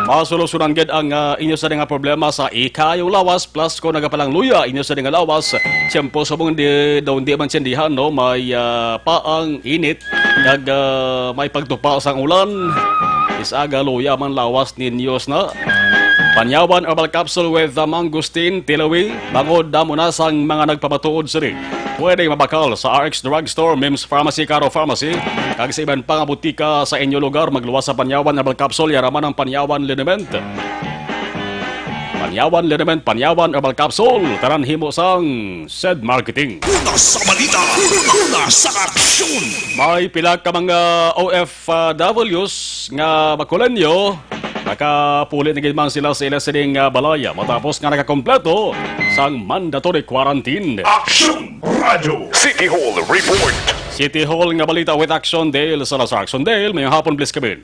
Masolusyonan gid ang, ah, inyo sa nga problema sa ikaayo lawas, plus kung nagapalangluya inyo sa nga lawas, tiyempo sa mong di, daw di man sindihan, no, may, ah, paang init, kag, ah, may pagtupa sang ulan. Isaga luya man lawas ninyo na. Panyawan Herbal Capsule with the Mangosteen, Tilawi, bangod damo na sang mga nagpamatuod sini. Pwede mabakal sa R X Drugstore, Mims Pharmacy, Caro Pharmacy, kag sa iban pa nga butika sa inyo lugar. Magluwas sa Panyawan Herbal Capsule, yara man ang Panyawan Liniment. Panyawan Liniment, Panyawan Herbal Capsule, tanan himo sang Sed Marketing. Una sa balita, una sa aksyon. May pila ka mga O F Ws nga Bacolodnon, nakapuli na gid man sila sa ila sining, ah, balay matapos nga nakakompleto sang mandatory quarantine. Action Radio City Hall Report. City Hall nga balita with Action Dale Salazar. Action Dale, mayong hapon, please come in.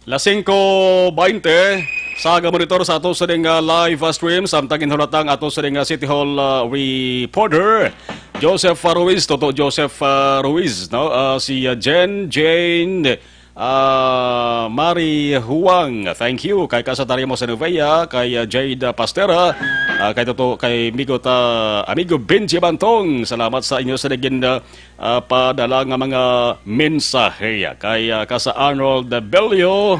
Las singko baynte, sa aga monitor sa ato sa ding, ah, live, ah, stream, samtang ginhulat ang ato sa ding, ah, City Hall, ah, reporter, Joseph, ah, Ruiz, Toto Joseph, ah, Ruiz, no? Ah, si, ah, Jen, Jane, ah, Mari Huang, thank you. Kay Casa Tarimo sa Novea, kay, ah, Jade, ah, Pastera, ah, kay Toto, kay Migo ta, Amigo Benji Bantong, salamat sa inyo sa naging, ah, ah, padala nga mga mensahe. Kay, ah, Kasa Arnold Bello,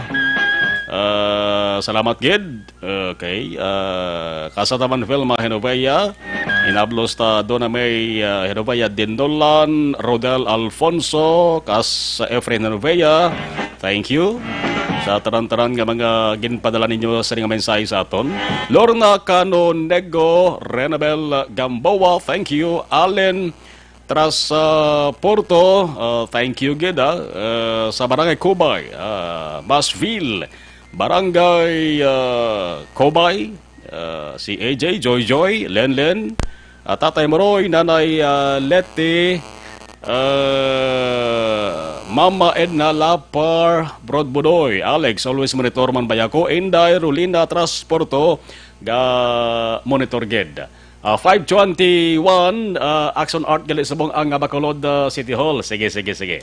ah, salamat gid. Okay, ah, Kasa Taman Vilma Genovea, inablos ta Dona May, ah, Genovea Dindolan, Rodel Alfonso, Kas Efren Genovea. Thank you sa tanan-tanan nga mga ginpadala ninyo sa nga mensahe sa aton. Lorna Cano Nego, Renabel Gamboa, thank you. Allen Tras, ah, Porto, ah, thank you gid, ah. Ah, sa Barangay Cubay, ah, Basville, Barangay, ah, Cubay, ah, si A J, Joy Joy, Len Len, ah, Tatay Moroy, Nanay, ah, Leti, ah, Mama Edna Lapar, Brod Budoy, Alex, always monitor man baya ko, Inday, Rolina, Tras Porto, ga monitor gid. Ah, five twenty-one, ah, Action Art gali subong ang, ah, Bacolod, ah, City Hall. Sige, sige, sige.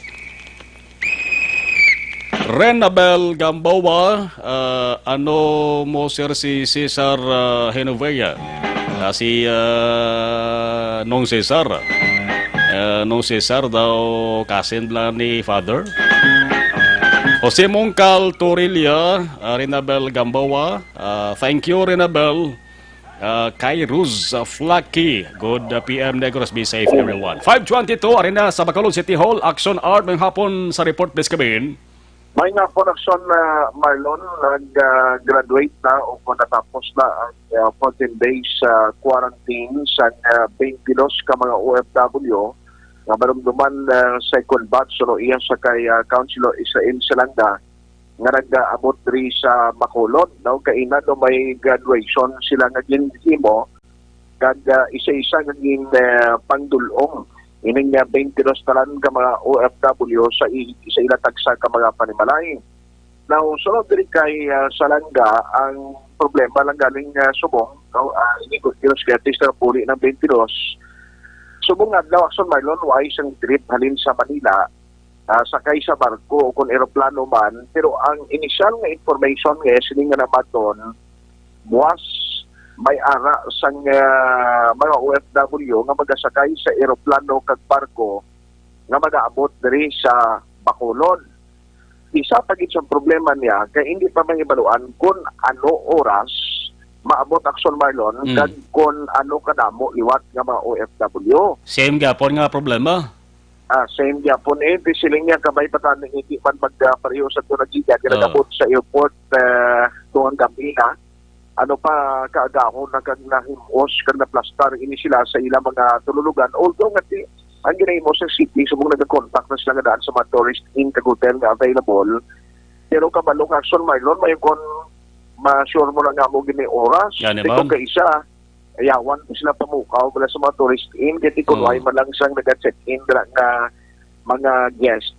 Renabel Gamboa, ah, ano mo, sir, si Cesar, ah, Genovea? Ah, si, ah, Nong Cesar. Ah, Nong Cesar daw cousin lang ni Father. Jose Mongcal Torilla, ah, Renabel Gamboa. Ah, thank you, Renabel. Ah, kay Ruz, ah, Flaky. Good, ah, P M Negros. Be safe, everyone. Five twenty-two, ari na sa Bacolod City Hall. Action Art, mayong hapon sa report, please, Kabin. May nga production na, Marlon, nag-, ah, graduate na o kung natapos na ang, ah, fourteen days, ah, quarantine sa, ah, twenty-two ka mga O F W nga marumduman, ah, second batch, no, iya sa kay, ah, Councilor Israel Salanga nga nag-aabot diri sa Bacolod, no? Kaina, no, may graduation sila nga ginhimo kag ah, isa-isa nga gin ah, pangdul-ong ining ah, twenty-dos talan ka mga O F W sa i- sa ila tagsa ka mga panimalay. Now, sunod diri kay ah, Salanga, ang problema lang galing ah, subong, no? Ah, ini good news kay at least napuli ng twenty-dos. Subong nga adlaw, Action Marlon, wais ang trip halin sa Manila, ah, sakay sa barko o kon eroplano man, pero ang inisyal nga information nga sini nga nabaton, buwas may ara sang ah, mga O F W nga magasakay sa eroplano kag barko nga magaabot diri sa Bacolod. Isa pa gid sang problema niya kay hindi pa mahibaluan kon ano oras maabot, Action Marlon, Mm. kag kon ano kadamo liwat nga mga O F W. Same gyapon nga problema. Ah, same gyapon eh. Di siling niya, kabay pa tani hindi man magpareho sa tunag iya, Oh. ginagabot sa airport, eh, tuwang gabi na. Ano pa, kaagahon na kag nahim-os kag naplastar ini sila sa ilang mga tululugan. Although nga ti, ang ginahimo sa city, subong nagakontak na sila nga daan sa mga tourist inn kag hotel nga available. Pero kabalo ka, Action Marlon, may kon ma-sure mo na nga mo gini oras. Yan, Di ko man. Kaisa, ayawan ko sila pamukaw wala sa mga tourist inn, kay ti kun Mm. Way man lang sang naga-check-in dira nga mga guest,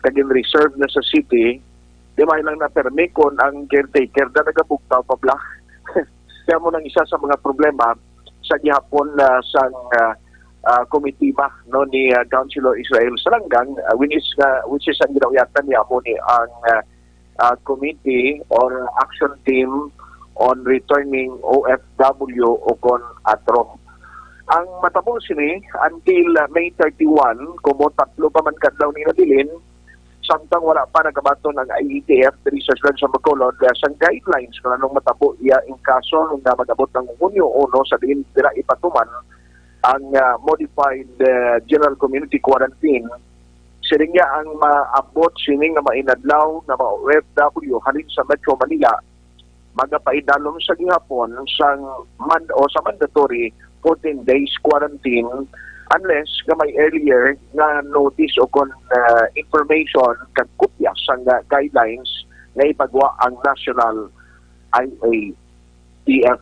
kag in-reserve na sa city, di may lang na permi kon ang caretaker na nagabugtaw pa bla. Kaya mo nang isa sa mga problema sa gihapon na sang ah, ah, komitiba, no, ni ah, Councilor Israel Salangang, ah, which is, ah, which is ang ginauyatan niya mo ni ang ah, ah, Committee or Action Team on Returning O F W o kon atro. Ang matabo sini, until ah, May thirty-one, kumo tatlo pa man kadlaw ni nabilin, samtang wala pa nagabaton ang I A T F diri sa siyudad sa Bacolod, ah, sang guidelines kung anong matabo iya in kaso nga mag-abot ng Hunyo uno sa diin dira ipatuman ang ah, modified ah, general community quarantine. Siling niya ang maabot sini nga mainadlaw nga mga O F W halin sa Metro Manila magapaidalom sa gihapon sang man o sa mandatory fourteen days quarantine unless nga may earlier nga notice o kon ah, information kag kopya sang ah, guidelines nga ipagwa ang National I A T F.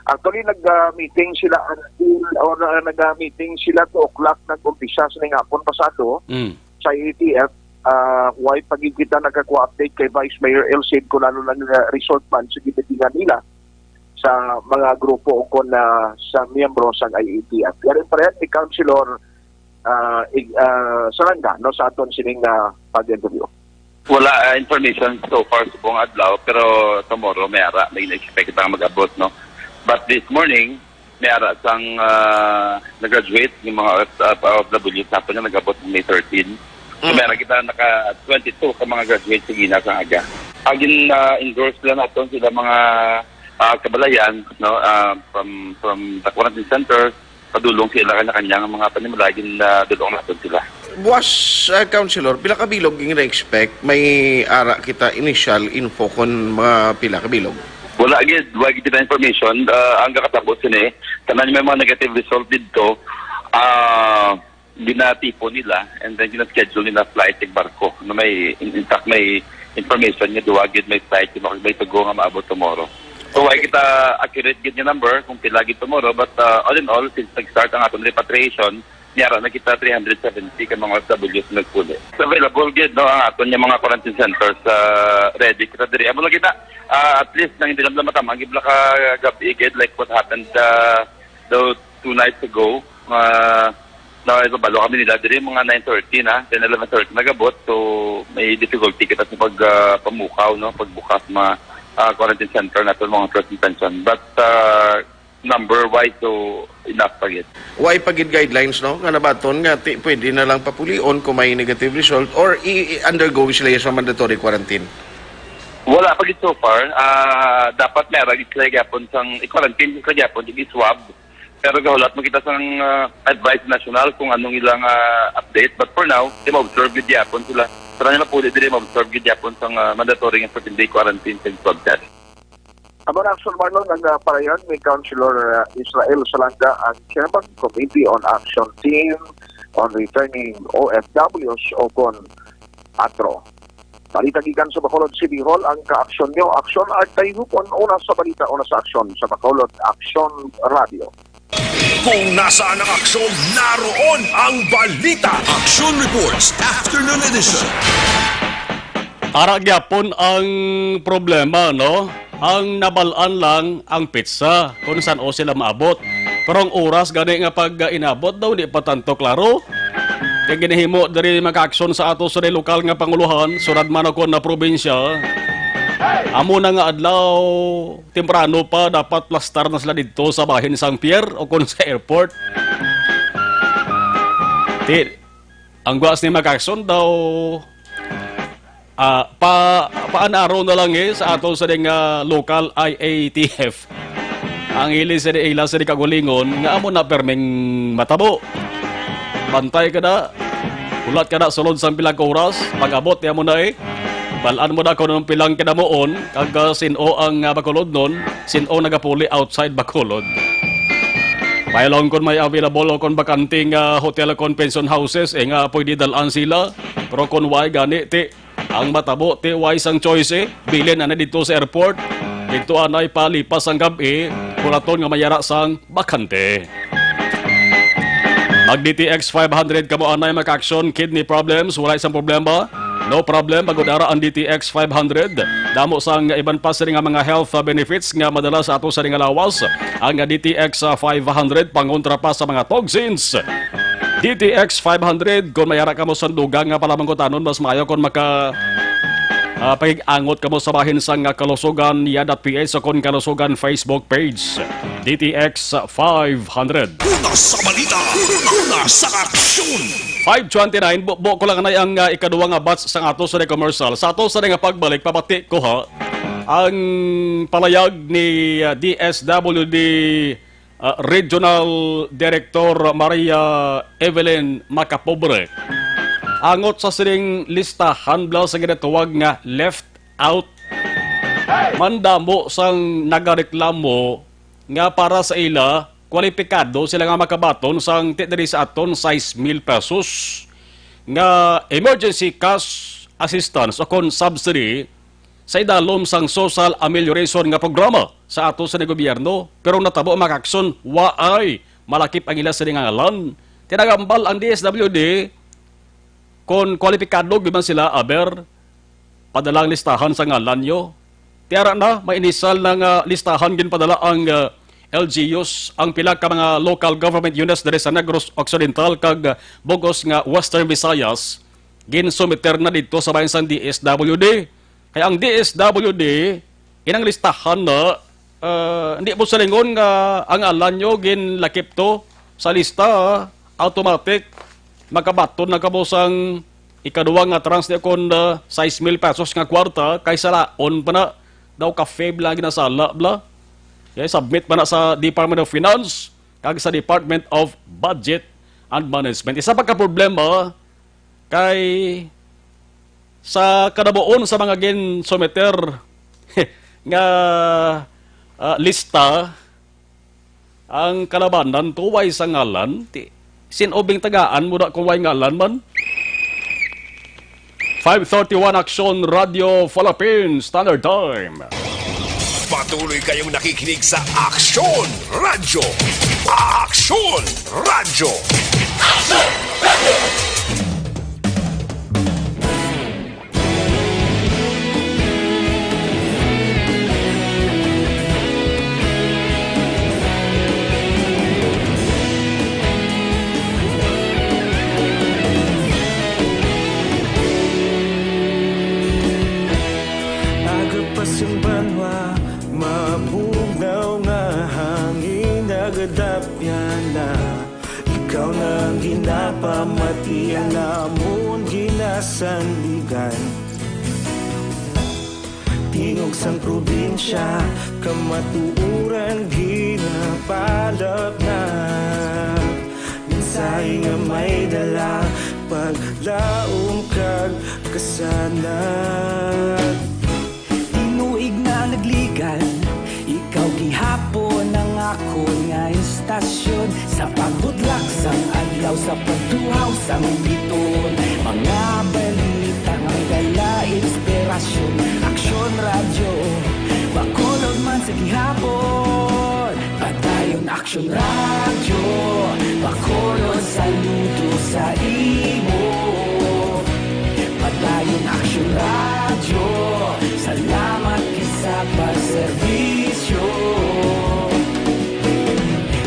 Actually, nag-meeting sila until, or uh, nag-meeting sila two o'clock, nag-umpisa sa ning hapon pasado Mm. sa A T F. Uh, why pa gid kita nakakuha update kay Vice Mayor El Cid kung ano lang uh, result man sa gimitingan nila sa mga grupo o kon uh, sa miyembro sa I A T F. Pero pareha ni Councilor uh, ig- uh, Saranga, no, sa aton sining uh, pag-interview. Wala ah, information so far subong adlaw, pero tomorrow may ara, may expect kita nga mag-abot, no? But this morning, may ara sang ah, nag-graduate yung mga O F W sa hapon na nag-abot ng May thirteen. So, Mm. may ara kita naka twenty-two ka mga graduate sa Gina sa aga. Agin uh, endorse lang naton sila mga ah, kabalayan, no, ah, from from the quarantine center, padulong sila kanya-kanya nga mga panimalay, gin ah, dulong naton sila. Buwas, ah, Councilor, pila ka bilog yung na-expect? May ara kita initial info kon mga pila ka bilog? Wala gid, wala gid kita information. Ah, ang kakatapos sini, tanan may mga negative result didto. Ah, ginatipon nila and then gina-schedule nila flight ug barko. No, may in, in fact may information nga duwa gid may flight nga may tugo nga maabot tomorrow. So wala kita accurate gid nga number kung pila gid tomorrow, but uh, all in all, since nag-start ang atong repatriation, niara na kita three hundred seventy ka mga O F Ws nga nagpuli. So, available gid, no, ang aton nga mga quarantine centers, uh, ready kita diri. Amo lang kita, uh, at least nang hindi lang matamang gibla ka gabi gid, like what happened uh, daw two nights ago. Uh, na balo kami nila diri mga nine thirty na, ten, eleven thirty nagabot. So may difficulty kita sa pag uh, pamukaw, no, pagbukas mga uh, quarantine center nato, mga first intention. But uh, number wise, so enough pa gid. Way pa gid guidelines, no, nga nabaton nga ti pwede na lang papulion kung may negative result or i-undergo sila sa mandatory quarantine? Wala pa gid so far. Ah, dapat may arag sila gyapon sang i-quarantine sila gyapon, i-swab. Pero gahulat mo kita sang ah, advice national kung anong ilang ah, update. But for now, di ma-observe gid gyapon sila. Sa nila pwede dili ma-observe gid gyapon sang ah, mandatory nga fourteen-day quarantine sa swab test. Amo na, Action Marlon, ang ah, parayan ni Councilor ah, Israel Salanga, ang Chairman Committee on Action Team on Returning O F Ws o kon atro. Balita gikan sa Bacolod City Hall, ang kaaksyon nyo, aksyon at tayhupon, una sa balita, una sa aksyon sa Bacolod Aksyon Radio. Kung nasaan ang aksyon, naroon ang balita. Action Reports, Afternoon Edition. Ara gyapon ang problema, no? Ang nabal-an lang ang petsa kung san-o sila maabot. Pero ang oras gani nga pag-inabot daw, di pa tanto klaro. Kay ginahimo diri makaaksyon sa ato sa lokal nga panguluhan, syudad man o kon na probinsya. Amo na nga adlaw, temprano pa, dapat plastar na sila didto sa bahin sang pier o kon sa airport. Ti, ang guas ni Mac Action daw, ah, pa, paanaro na lang, eh, sa ato sa ding, ah, local I A T F. Ang ili sa di ila sa di kagulingon nga amo na perming matabo. Bantay ka na. Hulat ka na sulod sang pila ka oras. Pag-abot niya mo na, eh. Balaan mo na kung anong pilang kinamuon, kag, ah, sin-o ang, ah, Bacolodnon, sin-o nagapuli outside Bacolod. Payalong kon may available o kon bakante nga hotel o kon pension houses, eh, nga pwede dalaan sila. Pero kon way gani, ti, ang matabo, ti, way sang choice, eh. Bilin na dito sa airport. Dito anay palipas ang gab-i, kuraton nga mayara sang bakante. Mag D T X five hundred kamo anay makaaksyon, kidney problems, wala isang problema. No problem, magod ara ang D T X five hundred. Damo sang iban pa sini nga mga health, uh, benefits nga madala sa ato sa nga lawas. Ang, uh, D T X, uh, five hundred pangontra pa sa mga toxins. D T X five hundred, kung may ara kamo sa dugang nga palamangkutanon, mas maayo kung maka, uh, pag-angot kamo sa bahin sang, uh, Kalusugan Yada P H o kon Kalusugan Facebook page. D T X five hundred. Una sa balita, una sa aksyon. Five twenty-nine, bu-, bu-, ko lang anay ang, ah, ikaduwa nga batch sang ato sa commercial. Sa ato sa nga pagbalik, pabati ko, ha, ang palayag ni, ah, D S W D, ah, Regional Director Maria Evelyn Macapobre. Angot sa sining listahan, bla, sa ginatawag nga left out. Mandamo sang nagareklamo nga para sa ila, kwalipikado sila nga makabaton sang ti diri sa aton sais mil pesos nga emergency cash assistance o kon subsidy sa idalom sang social amelioration nga programa sa ato sa gobyerno. Pero natabo, makakson, waay malakip ang ila sa ngalan. Tinagambal ang D S W D kon kwalipikado gyud man sila, aber, padala ang listahan sa ngalan nyo. Ti ara na, may inisal na nga listahan ginpadala ang, uh, L G Us, ang pila ka mga local government units diri sa Negros Occidental kag, uh, bug-os nga Western Visayas, ginsumiter na didto sa bahin sang D S W D. Kay ang D S W D, inang listahan na, uh, hindi po silingon nga ang ngalan nyo ginlakip to sa lista, automatic, makabaton na kamo sang ikaduwa nga trans ni kon, ah, sais mil pesos nga kwarta, kay sa laon pa na daw ka feb lang ginasala, bla. Kay submit pa na sa Department of Finance kag sa Department of Budget and Management. Isa pa ka problema kay sa kadabuon sa mga ginsumiter nga, ah, lista, ang kalabanan to way sa ngalan, ti, sin-o bing tagaan mo na kung way ngalan man? Five thirty-one Action Radio Philippines Standard Time. Patuloy kayong nakikinig sa Action Radio. Action Radio. Aga pa sang banwa, mabugnaw nga hangin, nagadapyan na. Ikaw na ang ginapamati, ang amon ginasandigan. Tingog sang probinsya, kamatuoran ginapalap na. Mensahe nga may dala, paglaom kag kasanag. Tinuig na nagligan, ikaw gihapon ang akon nga istasyon. Sa pagbutlak sang adlaw, sa pagtuhaw sang biton, mga balita nga dala inspirasyon. Aksyon Radyo, Bacolod Sa gihapon, Padayon Aksyon Radyo, Bacolod, saludo sa imo. Padayon Aksyon Radyo, salamat kisa pagserbisyo.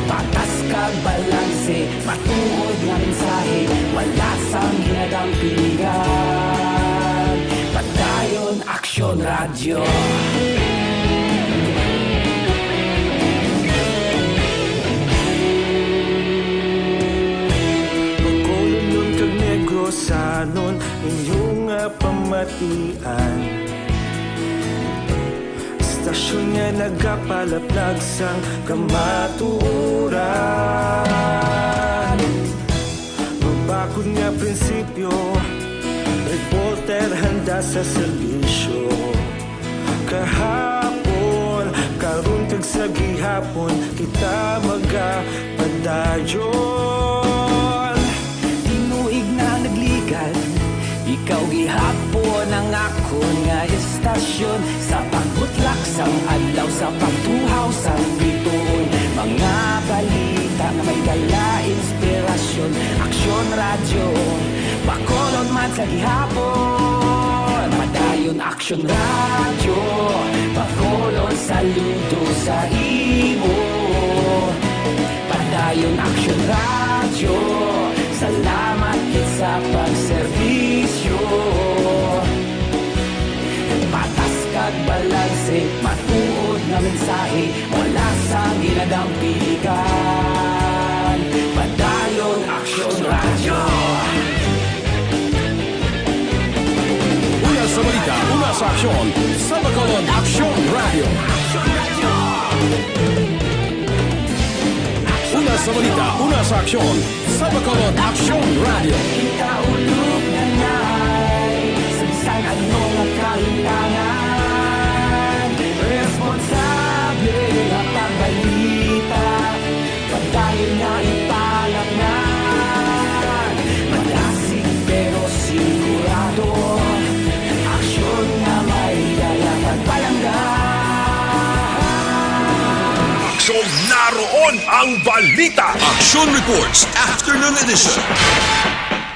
Patas kag balanse, matuod nga mensahe, wala sang hinadang piligan. Padayon Aksyon Radyo. Bacolodnon kag Negrosanon, inyo nga pamatian. Istasyon nga nagapalaplag sang kamatuoran. Mabakod nga prinsipyo, reporter handa sa serbisyo. Kahapon, karon kag sa gihapon, kita magapadayon. Tinuig na nagligad, ikaw gihapon ang akon nga istasyon. Sa pagbutlak sang adlaw, sa pagtuhaw sang bituon, mga balita nga may dala inspirasyon. Aksyon Radyo, Bacolod man sa gihapon. Padayon Aksyon Radyo, Bacolod, saludo sa imo. Padayon Aksyon Radyo, salamat gid sa pagserbisyo. Patas kag balanse, matuod nga mensahe, wala sang hinadang piligan. Padayon Aksyon Radyo. Una sa balita, una sa aksyon, sa Bacolod Aksyon Radyo. Una sa balita, una sa aksyon, sa Bacolod Aksyon Radyo. Kita ulog na nay, sa bisan ano nga kalintangan, responsable nga pagbalita, padayon nga ipalapnan. Madasig pero sigurado, aksyon nga may dala kag palangga. Aksyon, naroon ang balita. Aksyon Reports, Afternoon Edition.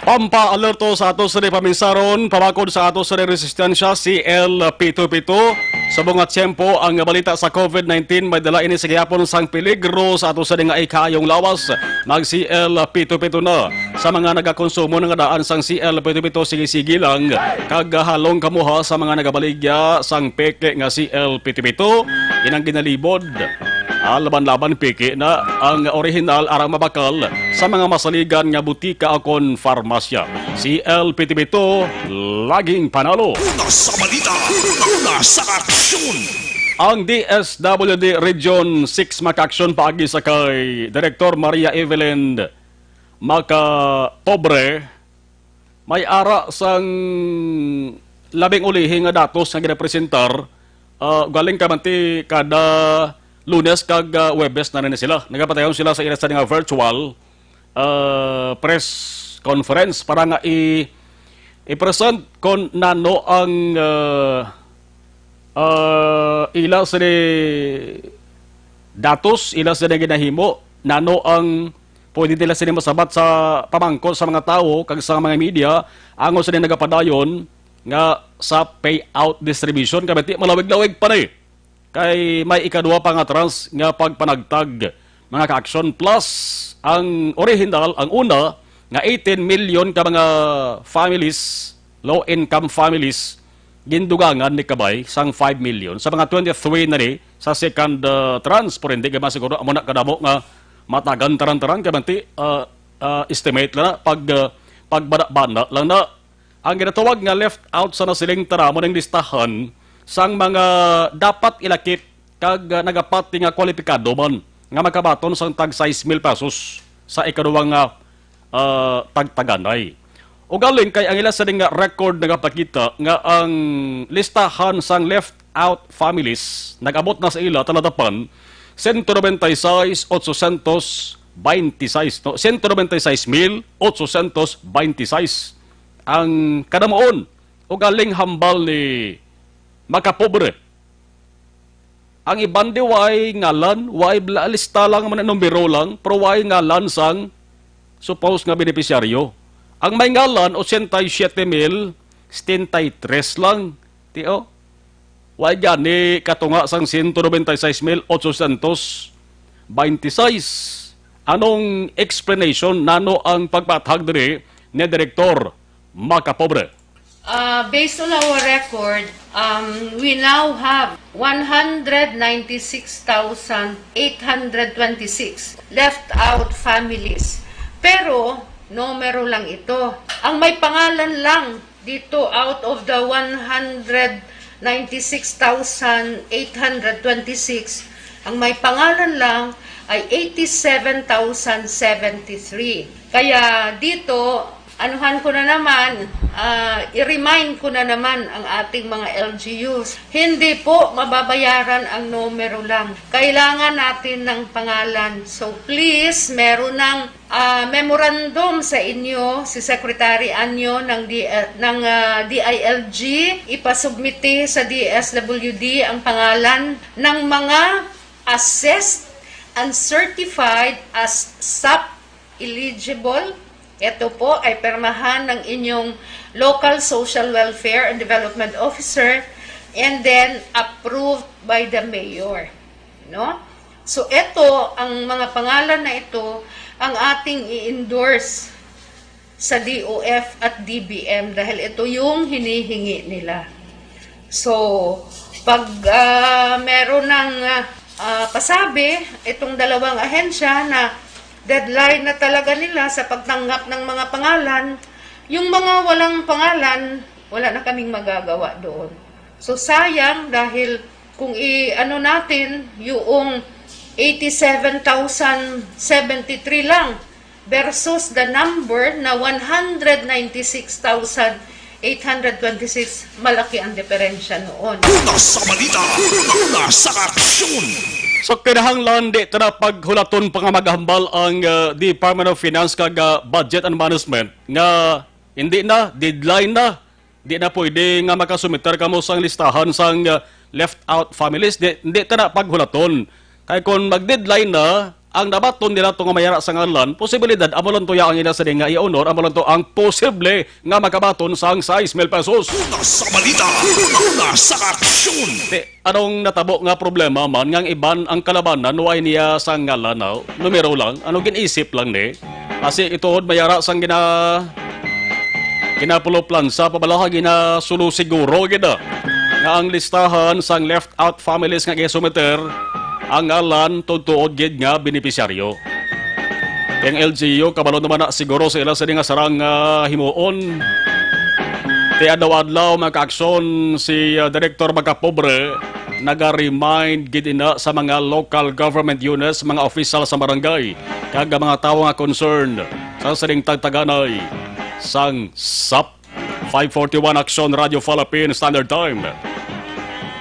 Pampaalerto sa ato sa paminsaron, pabakod sa ato sa resistensya, C L pito pito. Subong nga tiyempo ang balita sa COVID nineteen, may dala ini sa gihapon sang peligro sa ato sa nga ikayong lawas. Mag C L pito pito na. Sa mga nagakonsumo nga daan sang C L pito pito, sige-sige lang. Kag halong kamuha sa mga nagabaligya sang peke nga C L pito pito, inang ginalibod. Alaban-laban peke na ang orihinal aron mabakal sa mga masaligan nga butika o kon farmasya. C L pito pito, laging panalo. Una sa balita, una sa aksyon. Ang D S W D Region six makaaksyon paagi sa kay Director Maria Evelyn Macapobre, may ara sang labing ulihi nga datos nga ginapresentar, ah, galing kamanti kada Lunes kag, ah, Huwebes na rin sila. Nagapatayon sila sa ila sa nga virtual, ah, press conference para nga i-, i-present kon nano ang, ah, ah, ila sini datos, ila sini ginahimo, nano ang pwede nila sini masabat sa pamangkot sa mga tawo kag sa mga media, angon sini nagapadayon nga sa payout distribution, kay ti malawig-lawig pa ni. Kay may ikaduha pa nga trans nga pagpanagtag, mga ka-aksyon, plus ang original, ang una, nga eighteen million ka mga families, low-income families, gindugangan ni Kabay sang five million. Sa mga twenty-three na ni sa second, uh, trans, pero hindi ka siguro amo na kadamo nga matagan taran-taran kay manti, uh, uh, estimate lang na pag, uh, pagbana-bana lang na. Ang ginatawag nga left out sa nasiling tara mo ning listahan sang mga dapat ilakip kag, ah, nagapati nga kwalipikado man nga makabaton sang tag sais mil pesos sa ikaduwa nga, ah, tagtaganay. Ugaling kay ang ila sini nga record nagapakita nga ang listahan sang left out families nag-abot na sa ila taladapan sento nobenta y seis, otsosyentos baynte y seis, no? Sento nobenta y seis mil otsosyentos baynte y seis ang kadamuon. Ugaling hambal ni makapobre. Ang iban di way ngalan, way bla-, lista lang man, numero lang, pero way ngalan sang supposed nga beneficiaryo. Ang may ngalan, ochenta y siete mil setenta y tres lang. Ti, oh. Way gani katunga sang ciento noventa y seis mil ochocientos veintiséis. Anong explanation nano ang pagpaathag diri ni Direktor Macapobre? Uh, based on our record, um, we now have one hundred ninety-six thousand eight hundred twenty-six left out families. Pero, numero lang ito. Ang may pangalan lang dito, out of the one hundred ninety-six thousand eight hundred twenty-six, ang may pangalan lang ay eighty-seven thousand seventy-three. Kaya dito, anuhan ko na naman, ah, i-remind ko na naman ang ating mga L G Us. Hindi po mababayaran ang numero lang. Kailangan natin ng pangalan. So please, meron ng, ah, memorandum sa inyo si Secretary Anyo ng D-, ng, ah, D I L G. Ipasubmiti sa D S W D ang pangalan ng mga assessed and certified as SAP eligible. Ito po ay permahan ng inyong local social welfare and development officer and then approved by the mayor. No? So ito, ang mga pangalan na ito, ang ating i-endorse sa D O F at D B M dahil ito yung hinihingi nila. So, pag, ah, meron ng, ah, ah, pasabi itong dalawang ahensya na deadline na talaga nila sa pagtanggap ng mga pangalan, yung mga walang pangalan, wala na kaming magagawa doon. So, sayang dahil kung i-ano natin, yung eighty-seven thousand seventy-three lang versus the number na one hundred ninety-six thousand eight hundred twenty-six, malaki ang diferensya noon. Una sa balita, una sa aksyon. So, kinahanglan di ta na paghulaton pa nga maghambal ang, uh, Department of Finance kag, uh, Budget and Management nga hindi na, deadline na, di na pwede nga makasumiter kamo sang listahan sang, uh, left out families. Di, di ta na paghulaton. Kay kung mag-deadline na, ang nabaton nila to nga mayara sa ngalan, posibilidad amo lang to ya ang ila sa nga i-honor, amo lang to ang posible nga makabaton sang sais mil pesos. Una sa balita, una sa aksyon. Ti, anong natabo nga problema man nga ang iban ang kalabanan way niya sa ngalan, no? Numero lang, ano gin-isip lang ni? Kasi ituod mayara sang gina ginapuluplansa pa bala, ginasulo siguro gid, ah, nga ang listahan sang left out families nga gisumiter ang ngalan tuod-tuod gid nga benepisyaryo. Ang L G U, kabalo naman na siguro sa ila sini nga sarang, ah, himuon. Ti adlaw-adlaw makaaksyon si, ah, Director Macapobre, naga-remind gid ina sa mga local government units, mga opisyal sa barangay, kag ang mga tawo nga concerned sa sining tagtaganay sang sap. Five forty-one Aksyon Radio Philippine Standard Time.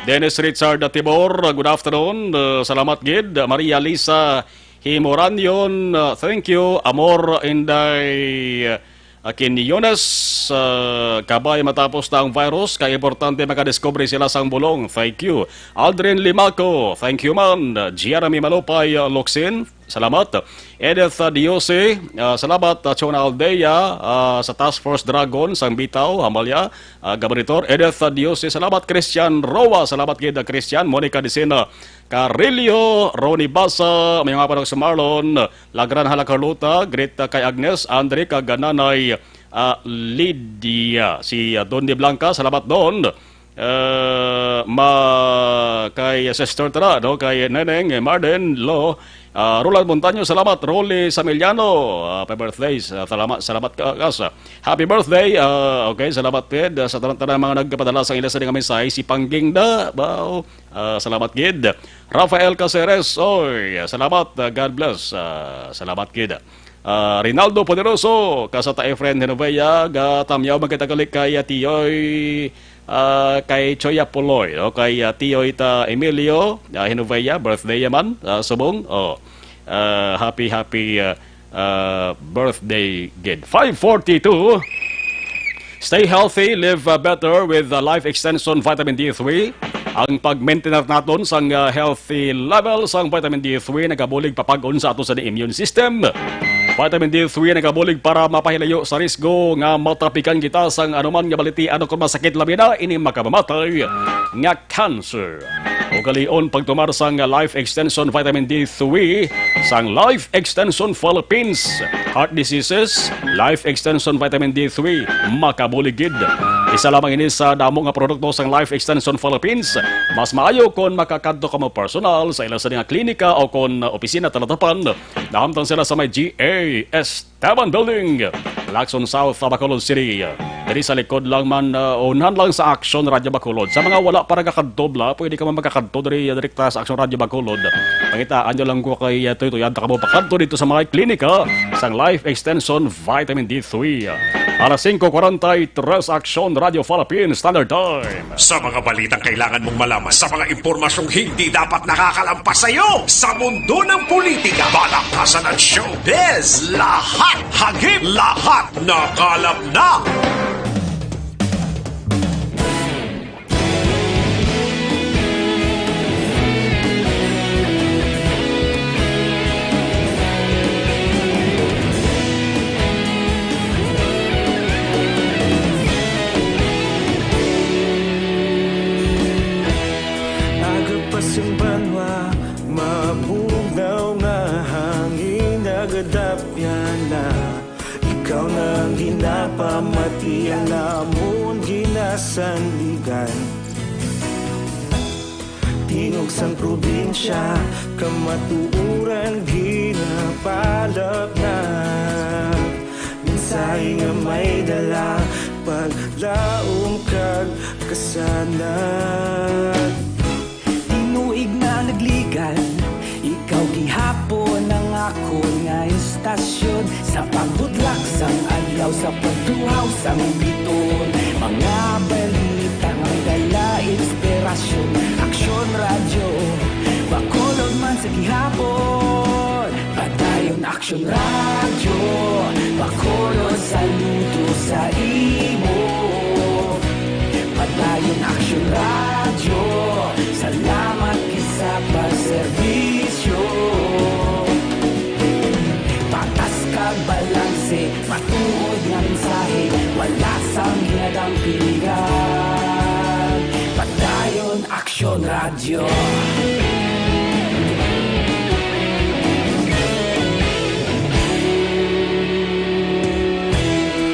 Dennis Richard Tibor, good afternoon. Uh, salamat gid. Maria Lisa Himoranyon, uh, thank you. Amor Inday, uh, Quinones, uh, kabay matapos na ang virus, kay importante makadiscovery sila sang bulong. Thank you. Aldrin Limaco, thank you man. Jeremy Malupay, uh, Locsin, salamat. Edith, uh, Diose, uh, salamat. Uh, Chona Aldea, uh, sa Task Force Dragon, sang Bitaw, Hambalya, uh, Gabanitor. Edith, uh, Diose, salamat. Christian Roa, salamat gid, uh, Christian. Monica Dicena Carrillo, Ronnie Basa, may mga panag sa Marlon, Lagran Hala Carlota, Greta kay Agnes, Andre kag Nanay, ah, Lydia, si, ah, Don de Blanca, salamat Don. Eh, ma kay Sister Tara, no, kay Neneng, eh, Marden, Lo, ah, Roland Montaño, salamat. Rolly Samiliano, ah, happy birthday, sa-, salamat, salamat ka, kas. Happy birthday, ah, okay, salamat gid, ah, sa tanan-tanan mga nagpadala sa ila sa nga mensahe, si Pangging da, wow, ah, salamat gid. Rafael Caceres, oy, salamat, ah, God bless, ah, salamat gid. Ah, Rinaldo Poderoso, kasata Efren Genovea, gatamyaw magkatagalik kay, ah, Tiyoy, ah, kay Choya Puloy, no? Kay, ah, Tiyoy ta Emilio, ah, Genovea, birthday man, ah, subong. Oh. Ah, happy, happy, ah, ah, birthday gid. Five forty-two. Stay healthy, live, ah, better with, ah, Life Extension Vitamin D three. Ang pag-maintain naton sang, ah, healthy level sang vitamin D three nagabulig papag-on sa ato sa immune system. Vitamin D three nagabulig para mapahilayo sa risgo nga matapikan kita sang anuman nga baliti, ano kon masakit labi na ini makamamatay nga cancer. Ugalion pagtumar sang Life Extension Vitamin D three, sang Life Extension Philippines. Heart diseases, Life Extension Vitamin D three, makabulig gid. Isa lamang ini sa damo nga produkto sang Life Extension Philippines. Mas maayo kon makakadto kamo personal sa ila sini nga klinika o kon opisina talatapan. Nahamtang sila sa may G A S Taban Building, Lacson South, Bacolod City. Diri sa likod lang man, uh, unahan lang sa Action Radio Bacolod. Sa mga wala pa nagakadto, bla, pwede ka man magakadto diri, uh, direkta sa Action Radio Bacolod. Pangitaan nyo lang ko kay, uh, Toy Toy, adto ka mo pakadto dito sa mga klinika sang Life Extension Vitamin D three. Alas singko kwarenta y tres, Action Radio Philippines Standard Time. Sa mga balitang kailangan mong malaman, sa mga impormasyong hindi dapat nakakalampas sa iyo, sa mundo ng politika, balakasan at showbiz, lahat hagip, lahat nakalap na. Aga pa sing banwa, mabugnaw nga hangin, nagadapyan na. Ikaw na ang ginapamati, ang amon ginasandigan. Tingog sang probinsya, kamatuoran ginapalapnag. Mensahe nga may dala, paglaom kag kasanag. Tinuig na nagligan, ikaw gihapon ang akon nga istasyon. Sa pagbudlak sang adlaw, sa pagtuhaw sang bituon, mga balita nga may dala inspirasyon. Aksyon Radyo, Bacolod man sa gihapon. Padayon Aksyon Radyo, Bacolod, saludo sa imo. Padayon Aksyon Radyo, salamat gid sa pagserbisyo. Patas kag balanse, matuod nga mensahe, wala sang ginadampingan. Padayon Aksyon Radyo.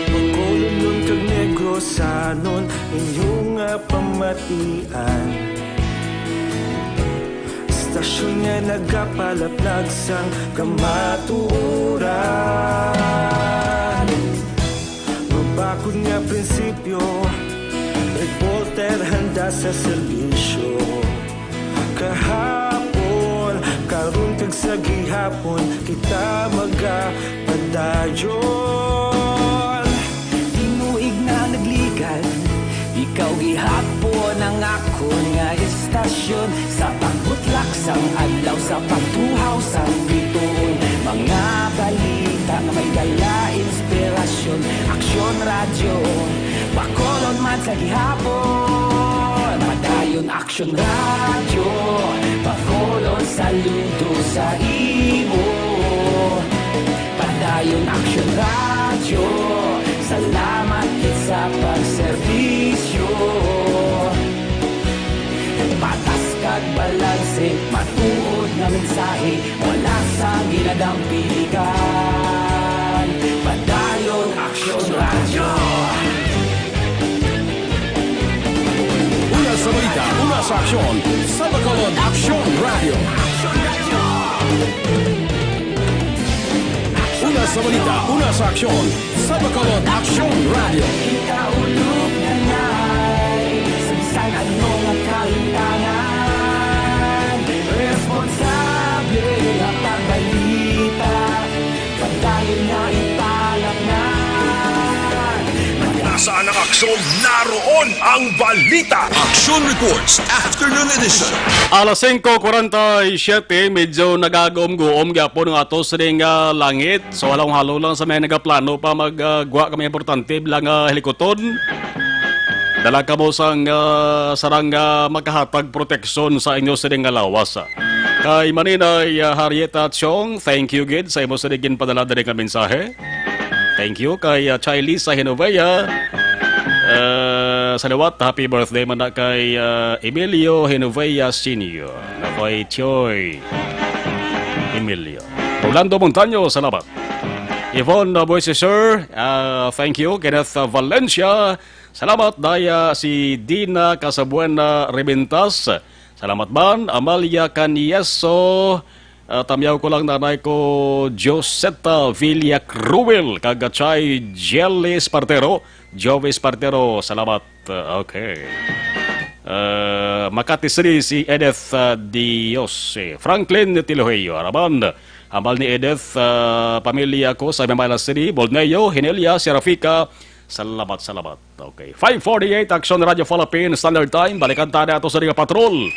Bacolodnon kag Negrosanon, inyo nga pamatian. Istasyon nga nagapalapnag sang kamatuoran. Mabakod nga prinsipyo, reporter handa sa serbisyo. Kahapon, karon kag sa gihapon, kita magapadayon. Tinuig na nagligan, ikaw gihapon ang akon nga istasyon. Sa pagbutlak sang adlaw, sa pagtuhaw sang bituon, mga balita nga may dala inspirasyon. Aksyon Radyo, Bacolod man sa gihapon. Padayon Aksyon Radyo, Bacolod, saludo sa imo. Padayon Aksyon Radyo, salamat gid sa pagserbisyo. Patas kag balanse, matuod nga mensahe, wala sang ginadampingan. Padayon Aksyon Radyo. Una sa balita, una sa aksyon, sa Bacolod Aksyon Radyo. Una sa balita, una sa aksyon, sa Bacolod Aksyon Radyo. Ikaulo nga nay, sa bisan ano nga kalimtangan, responsable nga pagbalita, padayon nga ipalapnag. Nasaan ang aksyon? Naroon ang balita. Aksyon Reports, Afternoon Edition. Alas singko kwarenta y siyete, medyo nagagom-guom gyapon nga ato sining, ah, langit. So, halong-halo lang sa may nagaplano pa mag, ah, gwa ka may importante bilang, ah, hilikuton. Dala kamo sang, ah, sarang, ah, makahatag proteksyon sa inyo sini nga lawas. Kay Maninay, ah, Harrieta Chong, thank you gid sa imo sini ginpadala diri nga mensahe. Thank you kay, ah, Chai Lisa Hinovea. Ah, sa liwat, happy birthday man na kay, ah, Emilio Hinovea Senior. Kay Tioy Emilio. Rolando Montaño, salamat. Yvonne, uh, Boyce, sir, uh, thank you. Kenneth, uh, Valencia, salamat. Daya si Dina Casabuena Reventas, salamat man. Amalia Canieso, uh, tamyaw ko lang, nanay ko, Joseta Villa Cruel, kag Chay Jelly Espartero, Joey Espartero, salamat. Uh, okay. Uh, Makati City, si Edith, uh, Dios, si Franklin Tiloheyo, Araban. Hambal ni Edith, ah, pamilya ko sa Mimayla City, Bolneo, Hinelia, Serafika. Salamat, salamat. Okay. Five forty-eight, Action Radio Philippines, Standard Time. Balikan ta na ato sa nga patrol.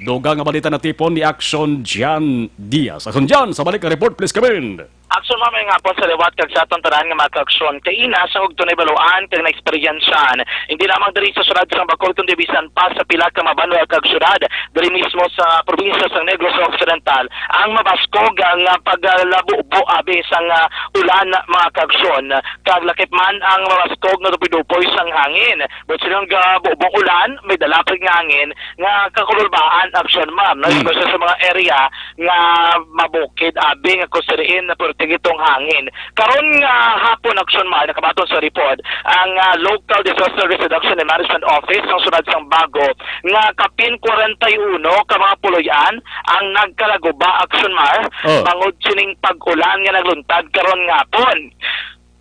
Dugang nga balita na tipon ni Action Jan Diaz. Action Jan, sa balik nga report, please come in. Action, ma'am, nga po sa liwat kag sa atong tanan nga mga kaaksyon. Kaina sa ug tunay baluan kag naeksperiensyahan, hindi lamang diri sa syudad sa Bacol, kundi bisan pa sa pila ka mga banwa kag syudad diri mismo sa probinsya sang Negros Occidental, ang mabaskog nga paglabubo abi sang, ah, ulan, mga kaaksyon, kag lakip man ang mabaskog nga dupoy-dupoy sang hangin. But silang gabubong ulan, may dalapig nga hangin nga kakululbaan, aksyon, ma'am, no? Mm. Especially sa mga area nga mabukid abi nga kusirin na perting itong hangin. Karon nga hapon, aksyon, ma'am, nakabaton sa report ang, ah, Local Disaster Risk Reduction and Management Office sang Syudad sang Bago nga kapin kwarenta y uno ka mga puloy-an ang nagkalaguba, aksyon, mar, Oh. bangod sining pag-ulan nga nagluntad karon nga hapon.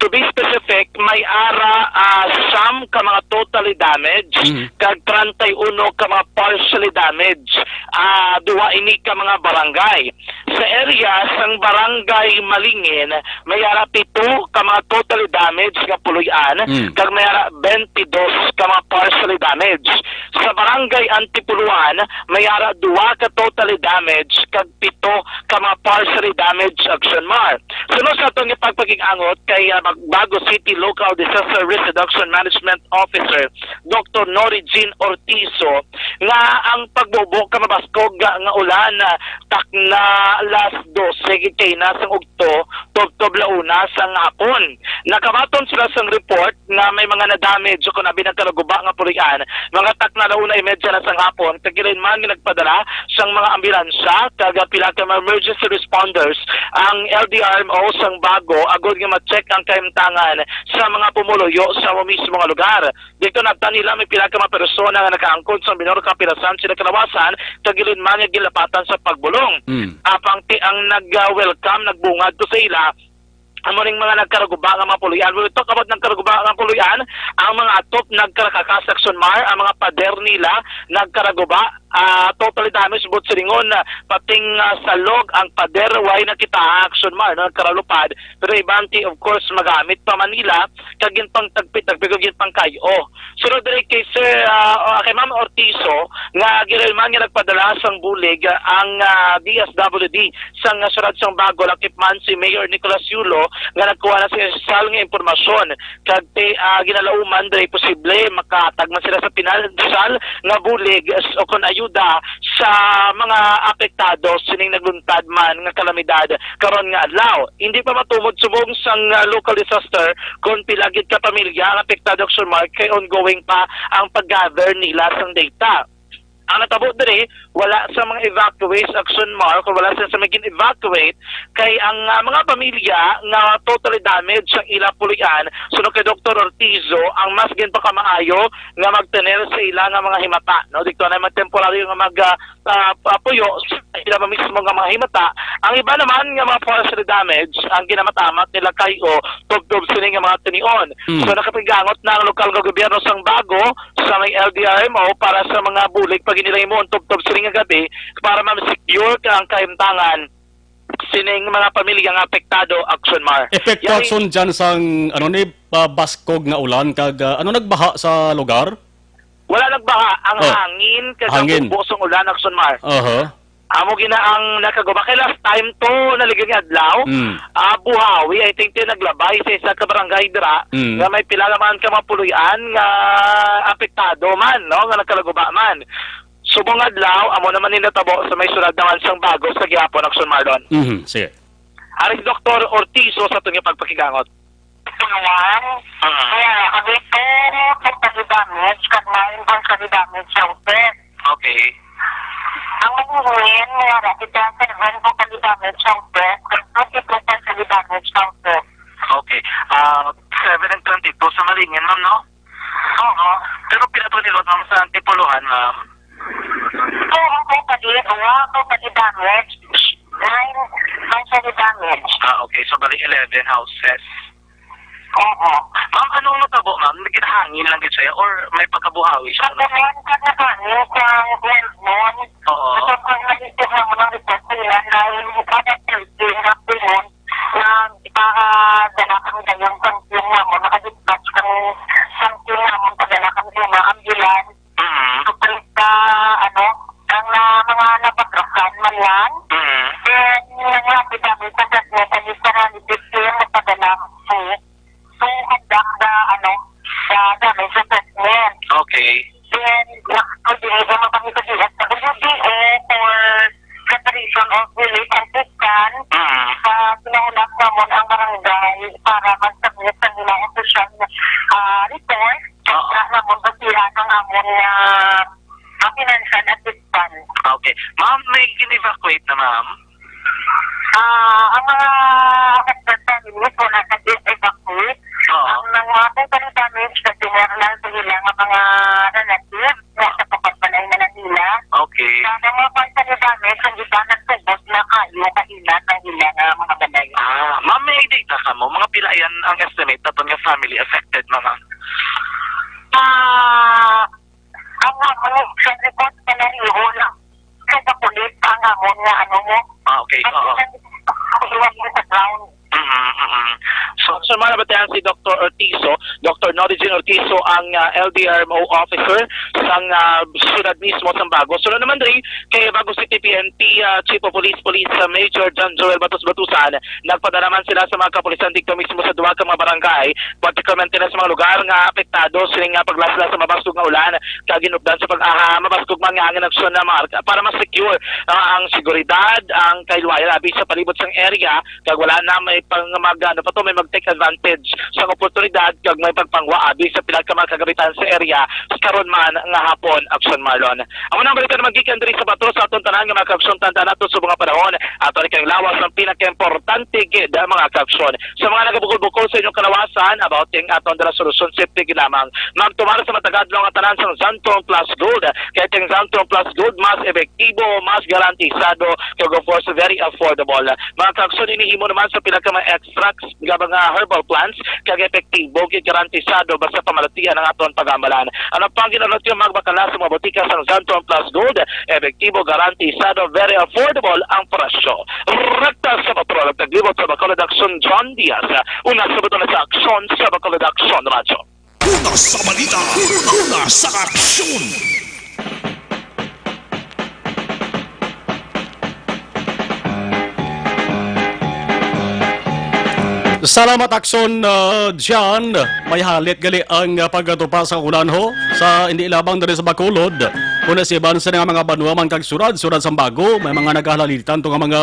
To be specific, may ara, ah, siyam ka mga totally damaged, Mhm. kag treinta y uno ka mga partially damaged. Ah, duha ini ka mga barangay. Sa area sang Barangay Malingin, may ara pito ka mga totally damaged nga puloy-an, Mm. kag may ara twenty-dos ka mga partially damaged. Sa Barangay Antipuluan, may ara duha ka totally damaged, kag pito ka mga partially damaged, aksyon, mar. Suno sa atong ipagpakig-angot kay, ah, Bag-, Bago City Local Disaster Risk Reduction Management Officer, Doktor Nori Jean Ortizo, nga ang pagbubo ka mabaskog nga, nga ulan, ah, takna alas dose gid kay na sang ugto, tubtob la una sang hapon. Nakabaton sila sang report nga may mga na-damage o kon abi nagkalaguba nga puloy-an, mga takna la una y media na sang hapon, kag ila man nga nagpadala sang mga ambulansya kag pila ka mga emergency responders ang L D R M O sang Bago agod nga ma-check ang kahimtangan sa mga pumuluyo sa amo mismo nga lugar. Dito nabtan nila may pila ka mga persona nga nakaangkon sa minor nga kapirasan sila kalawasan kag ila man nga ginlapatan sa pagbulong. Mm. Apang ti ang nag-welcome, nagbungad to sa ila, amo ning mga nagkaraguba nga mga puloy-an. When we talk about nagkaraguba nga puloy-an, ang mga atop nagkarakaka, aksyon, mar, ang mga pader nila nagkaraguba, ah, totally damaged, but silingon, ah, pating, ah, salog ang pader, way nakita, aksyon, mar, no, nagkaralupad. Pero iban ti, of course, magamit pa man nila, kag ginpangtagpi-tagpi, kag ginpangkay-o. Sunod diri kay Sir, ah, ah, kay Ma'am Ortizo, nga ginailoman nga nagpadala sang bulig, ah, ang, ah, D S W D sang, ah, syudad sang Bago, lakip man si Mayor Nicolas Yulo, nga nagkuha na sa espesyal nga impormasyon. Kag ti, ah, ginalauman diri posible makahatag man sila sa pinansyal nga bulig s-, o kon ayuda sa mga apektado sining nagluntad man nga kalamidad karon nga adlaw. Hindi pa matumod subong sang, ah, local disaster kon pila gid ka pamilya ang apektado, aksyon, mar, kay ongoing pa ang pag-gather nila sang data. Ang natabo diri, wala sa mga evacuees, aksyon, mar, kung wala sila sa mga gin-evacuate, kay ang, ah, mga pamilya nga totally damaged ang ila puloy-an, suno kay Doktor Ortizo, ang mas ginpakamaayo nga magtener sa ila nga mga himata, no? Dito na mag temporaryo nga mag, ah, ah, apuyo sa ila mismo nga mga himata. Ang iba naman nga mga partially damaged, ang ginamatamat nila kay o tubtob sini nga mga tinion. Hmm. So, nakapigangot na ang lokal nga gobyerno sang Bago sa may L D R M O para sa mga bulig pag inilang himuon tubtob sini nga gabi para ma-secure ka ang kahimtangan sining mga pamilya nga apektado, aksyon, mar. Epekto, yari, aksyon, dyan sang, ano ni, pa-, baskog nga ulan kag, ah, ano nagbaha sa lugar? Wala nagbaha. Ang Oh. hangin kag ang Hangin. bubo sang ulan, aksyon, mar. Aha. Amo gina ang nakaguba. Kay last time to, naligid nga adlaw, Mm. ah, buhawi, I think, ti naglabay sa isa ka barangay dira, Mm. nga may pila naman ka mga puloy-an nga apektado man, no, nga nagkalaguba man. Subong adlaw, amo naman ni natabo sa may sulod naman sang Bago sa gihapon, Action Marlon. Mhm, sige. Ari si Doktor Ortizo sa aton nga pagpakigangot. One. Mm. Kaya, ang ito, partial damage, kag nine partial damage sa utek. Okay. Ang malingin, wala kita seven partial damage sa utek, kag twenty-two partial damage sa utek. Okay. Ah, seven and twenty-two sa malingin, ma'am, no? Oo. Pero pila to nilot, ma'am, sa Antipolohan, ma'am? Two ang totally, one ang totally damage, nine partial damage. Ah, okay. So, bali eleven houses. Oo. Ma'am, anong natabo, ma'am? Nagkita hangin lang gid siya or may pagkabuhawi siya? Ang ganyan ka na hangin sa Clermont. Oo. Ito pang naisip na mo ng report nila na yung kada thirteen na pumunta na para dala kang dayong kang team namon, nakadispatch kang, kang team namon, padala kang lima ambulance. Mm. Kapalit sa, ano, ang na, mga nabatrasan man lang. Mm. Then, nanglapit kami sa Sagnet, ang isa na ni Christine, nagpadala kami to conduct the, ano, the damage assessment. Okay. Then, nakapag-deliver mo kami sa D S W D O for preparation of relief assistance. Mm. Sa pinangunak namon ang barangay para mag-submit sa ilang official, ah, report. Oo. Sa namon basihan ang amon nga, ah, financial assistance. Okay. Ma'am, may gin-evacuate na, ma'am? Ah, ang mga affected families wala na din evacuate. Oo. Ang mga property damage na dinala sa ilang mga relative na sa Pagpagbalay, Manila. Okay. Sa mga property damage, ang iba nagtubos na kayo kahilat ang ilang, ah, mga balay. Ah, ma'am, may data ka mo? Mga pila yan ang estimate naton nga family affected, ma'am? Ah, ang mga connection report na nariho na sa kapulit ang amon nga ano mo. Ah, okay. Oo. Ang iwan mo sa ground. Mm, mm. So, so, mga nabatian si Doktor Ortizo, Doktor Norigen Ortizo, ang, ah, L D R M O officer sang, ah, syudad mismo sang Bago. Sunod naman diri kay Bago City P N P, ah, Chief of Police, Police, ah, Major John Joel Batos Batusan, nagpadala man sila sa mga kapulisan didto mismo sa duha ka mga barangay, particularmente na sa mga lugar nga apektado sining, ah, paglaslas sa mabaskog nga ulan kag hinupdan sa pag-aha, mabaskog man nga hangin, Action Marlon, para ma-secure, ah, ang seguridad, ang kahiluwayan abi sa palibot sang area, kag wala na may pang mag, ano pa to, may mag-take advantage sang oportunidad kag may pagpangwa abi sa pila ka mga kagamitan sa area sa karon man nga hapon, Action Marlon. Amo na ang balita naman gikan diri sa Bato sa aton tanan nga mga kaaksyon, tandaan nato sa mga panahon ato ni kang lawas ang pinakaimportante gid, mga kaaksyon. Sa mga nagabukol-bukol sa inyong kalawasan, about king aton dala solusyon, safety gid lamang. Ma'am, tumar sa matag adlaw nga tanan sang Zantone Plus Gold. Kay king Zantone Plus Gold, mas epektibo, mas garantisado, kag of course, very affordable. Mga kaaksyon, ini himo naman sa pila ka mga extracts nga mga herbal plants, kag epektibo, kag garantisado, basta pamalatian ang aton pag-amalan. Ano pang ginanot yung magbakala sa mga botika sang Zantone Plus Gold? Epektibo, garantisado, very affordable ang presyo. Rekta sa Bato, naglibot sa Bacolod Aksyon, John Diaz. Una sa Bato na sa Aksyon, sa Bacolod Aksyon Radyo. Una sa balita, una sa aksyon. Salamat, Aksyon, uh, John. May halit gali ang, uh, pagkatupa sa ulan, ho, sa hindi labang diri sa Bacolod. Kung nasiban sa nga mga banwa man kag surad, surad sa Bago, may mga nagahalalitan to nga mga,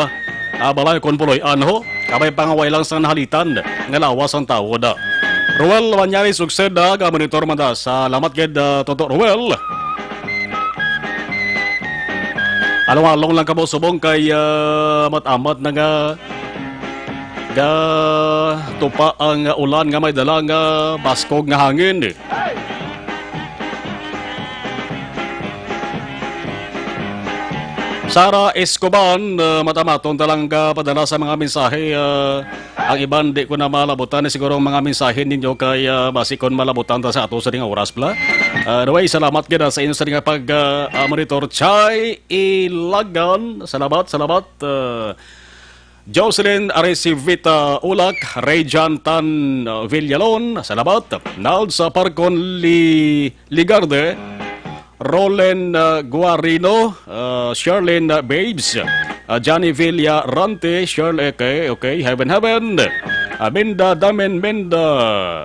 ah, balay kon puloy-an, ho. Kabay pangaway lang sa nahalitan nga lawas ang tawo da. Roel Wanyaris ug Seda, ga-monitor man da. Salamat gid, ah, Toto Roel. Along-along lang kamo subong kay, ah, amat-amat na nga ga tupa ang ulan nga may dala nga baskog nga hangin. Sara Escoban, ah, matamaton ta lang ka padala sa mga mensahe, ah, ang iban di ko na malabutan, eh, siguro ang mga mensahe ninyo kay, ah, basi kon malabutan ta sa ato sa ding oras pala. Ah, anyway, salamat gid, ah, sa inyo sa nga pag, ah, ah, monitor. Chai Ilagan, salamat, salamat. Ah, Jocelyn Arecivita Ulak, Rejan Tan, ah, Villalon, salamat. Nald sa Parkon Li-, Ligarde, Roland, uh, Guarino, uh, Sherlyn, uh, Babes, uh, Johnny Villarante, Shirley, okay, okay, Heaven, Heaven, Aminda, Damen, Menda,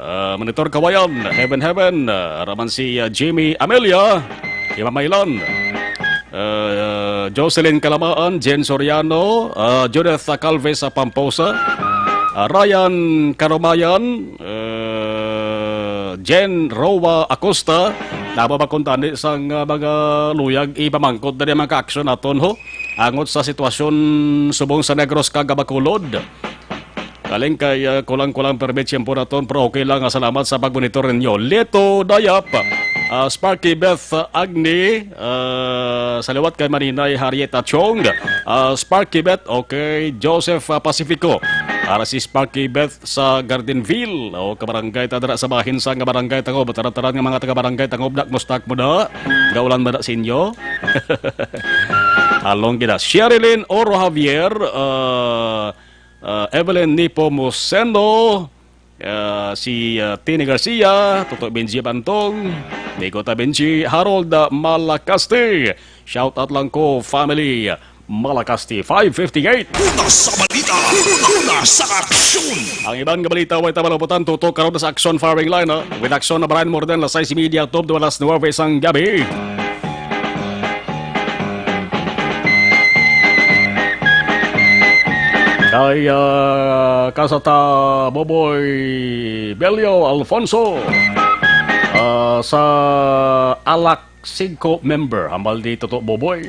uh, Monitor Kawayan, Heaven, Heaven, uh, raman si, uh, Jimmy Amelia, Imamailan, uh, Jocelyn Kalamaan, Jen Soriano, uh, Judith Calves, uh, Pamposa, uh, Ryan Karumayan, uh, Jen Roa Acosta, nababakon tani sang, uh, mga luyag ipamangkot na mga aksyon naton, ho. Angot sa sitwasyon subong sa Negros kag Bacolod. Kaling kay, uh, kulang-kulang permit siyempre naton, pero okay lang. Uh, salamat sa pagmonitor ninyo. Leto Dayap, uh, Sparky Beth, uh, Agni, uh, sa liwat kay Maninay Harriet Achong, uh, Sparky Beth, okay, Joseph, uh, Pacifico, para si Sparky Beth sa Gardenville. O, kabarangay ta dira sa bahin sa nga barangay Tangob. Taran-taran nga mga taga-barangay Tangob, dakmustak mo na. Gaulan man na sa inyo. Along gina. Sherilyn Oro Javier, uh, uh, Evelyn Nipo Moseno, uh, si, uh, Tini Garcia, Toto Benji Bantong, Nico Tabenji, Harold, uh, Malacaste. Shout out lang ko, family. Malacaste, five fifty-eight. Una sa balita, una sa aksyon. Ang iban nga balita, way tabalabutan, tutok karon sa aksyon firing line, ha? With aksyon na Brian Morden, alas sais y media, tubto alas nuwebe sang gabi. Kay, ah, kasata Boboy Belio Alfonso, ah, sa alak singko member, hambal ni Toto Boboy.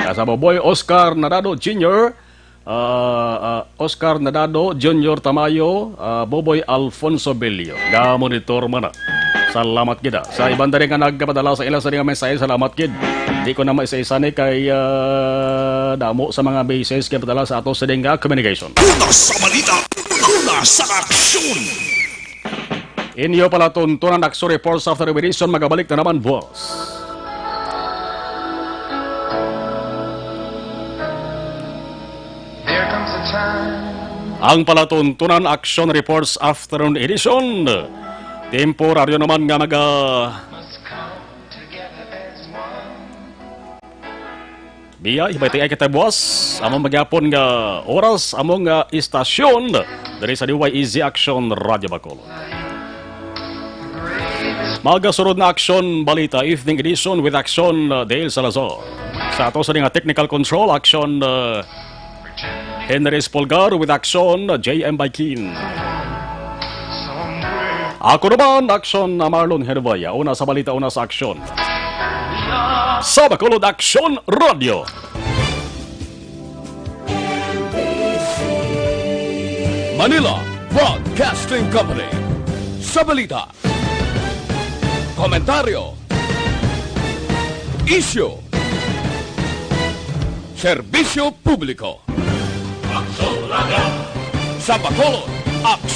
Sa Boboy Oscar Nadado Junior, ah, ah, Oscar Nadado Junior Tamayo, ah, Boboy Alfonso Bello. Ga-monitor man na. Salamat kita. Sa iban diri nga nagpadala sa ila sa mga mensahe, salamat gid. Di ko na maisa-isa ni kay, ah, damo sa mga message nga padala sa ato sa ding nga communication. Una sa balita, una sa aksyon. Inyo palatuntunan, Aksyon Reports After Edition, magabalik na naman, boss. There comes a time. Ang palatuntunan, Aksyon Reports Afternoon Edition. Temporaryo naman nga maga- Biya, himay-tiay kita buwas. Amo magyapon nga oras, amo nga istasyon diri sa D Y E Z Action Radio Bacolod. Magasunod na Aksyon Balita, Evening Edition with Aksyon, uh, Dale Salazar. Sa ato sa nga technical control, Aksyon, uh, Henry Espolgar, with Aksyon, uh, J M Baikin. Ako naman, Aksyon, uh, Marlon Hervaya. Una sa balita, una sa aksyon. Sa Bacolod Aksyon Radio. Manila Broadcasting Company. Sa balita, komentaryo, isyu, serbisyo publiko. Aksyon Radio. Sa Bacolod, Aksyon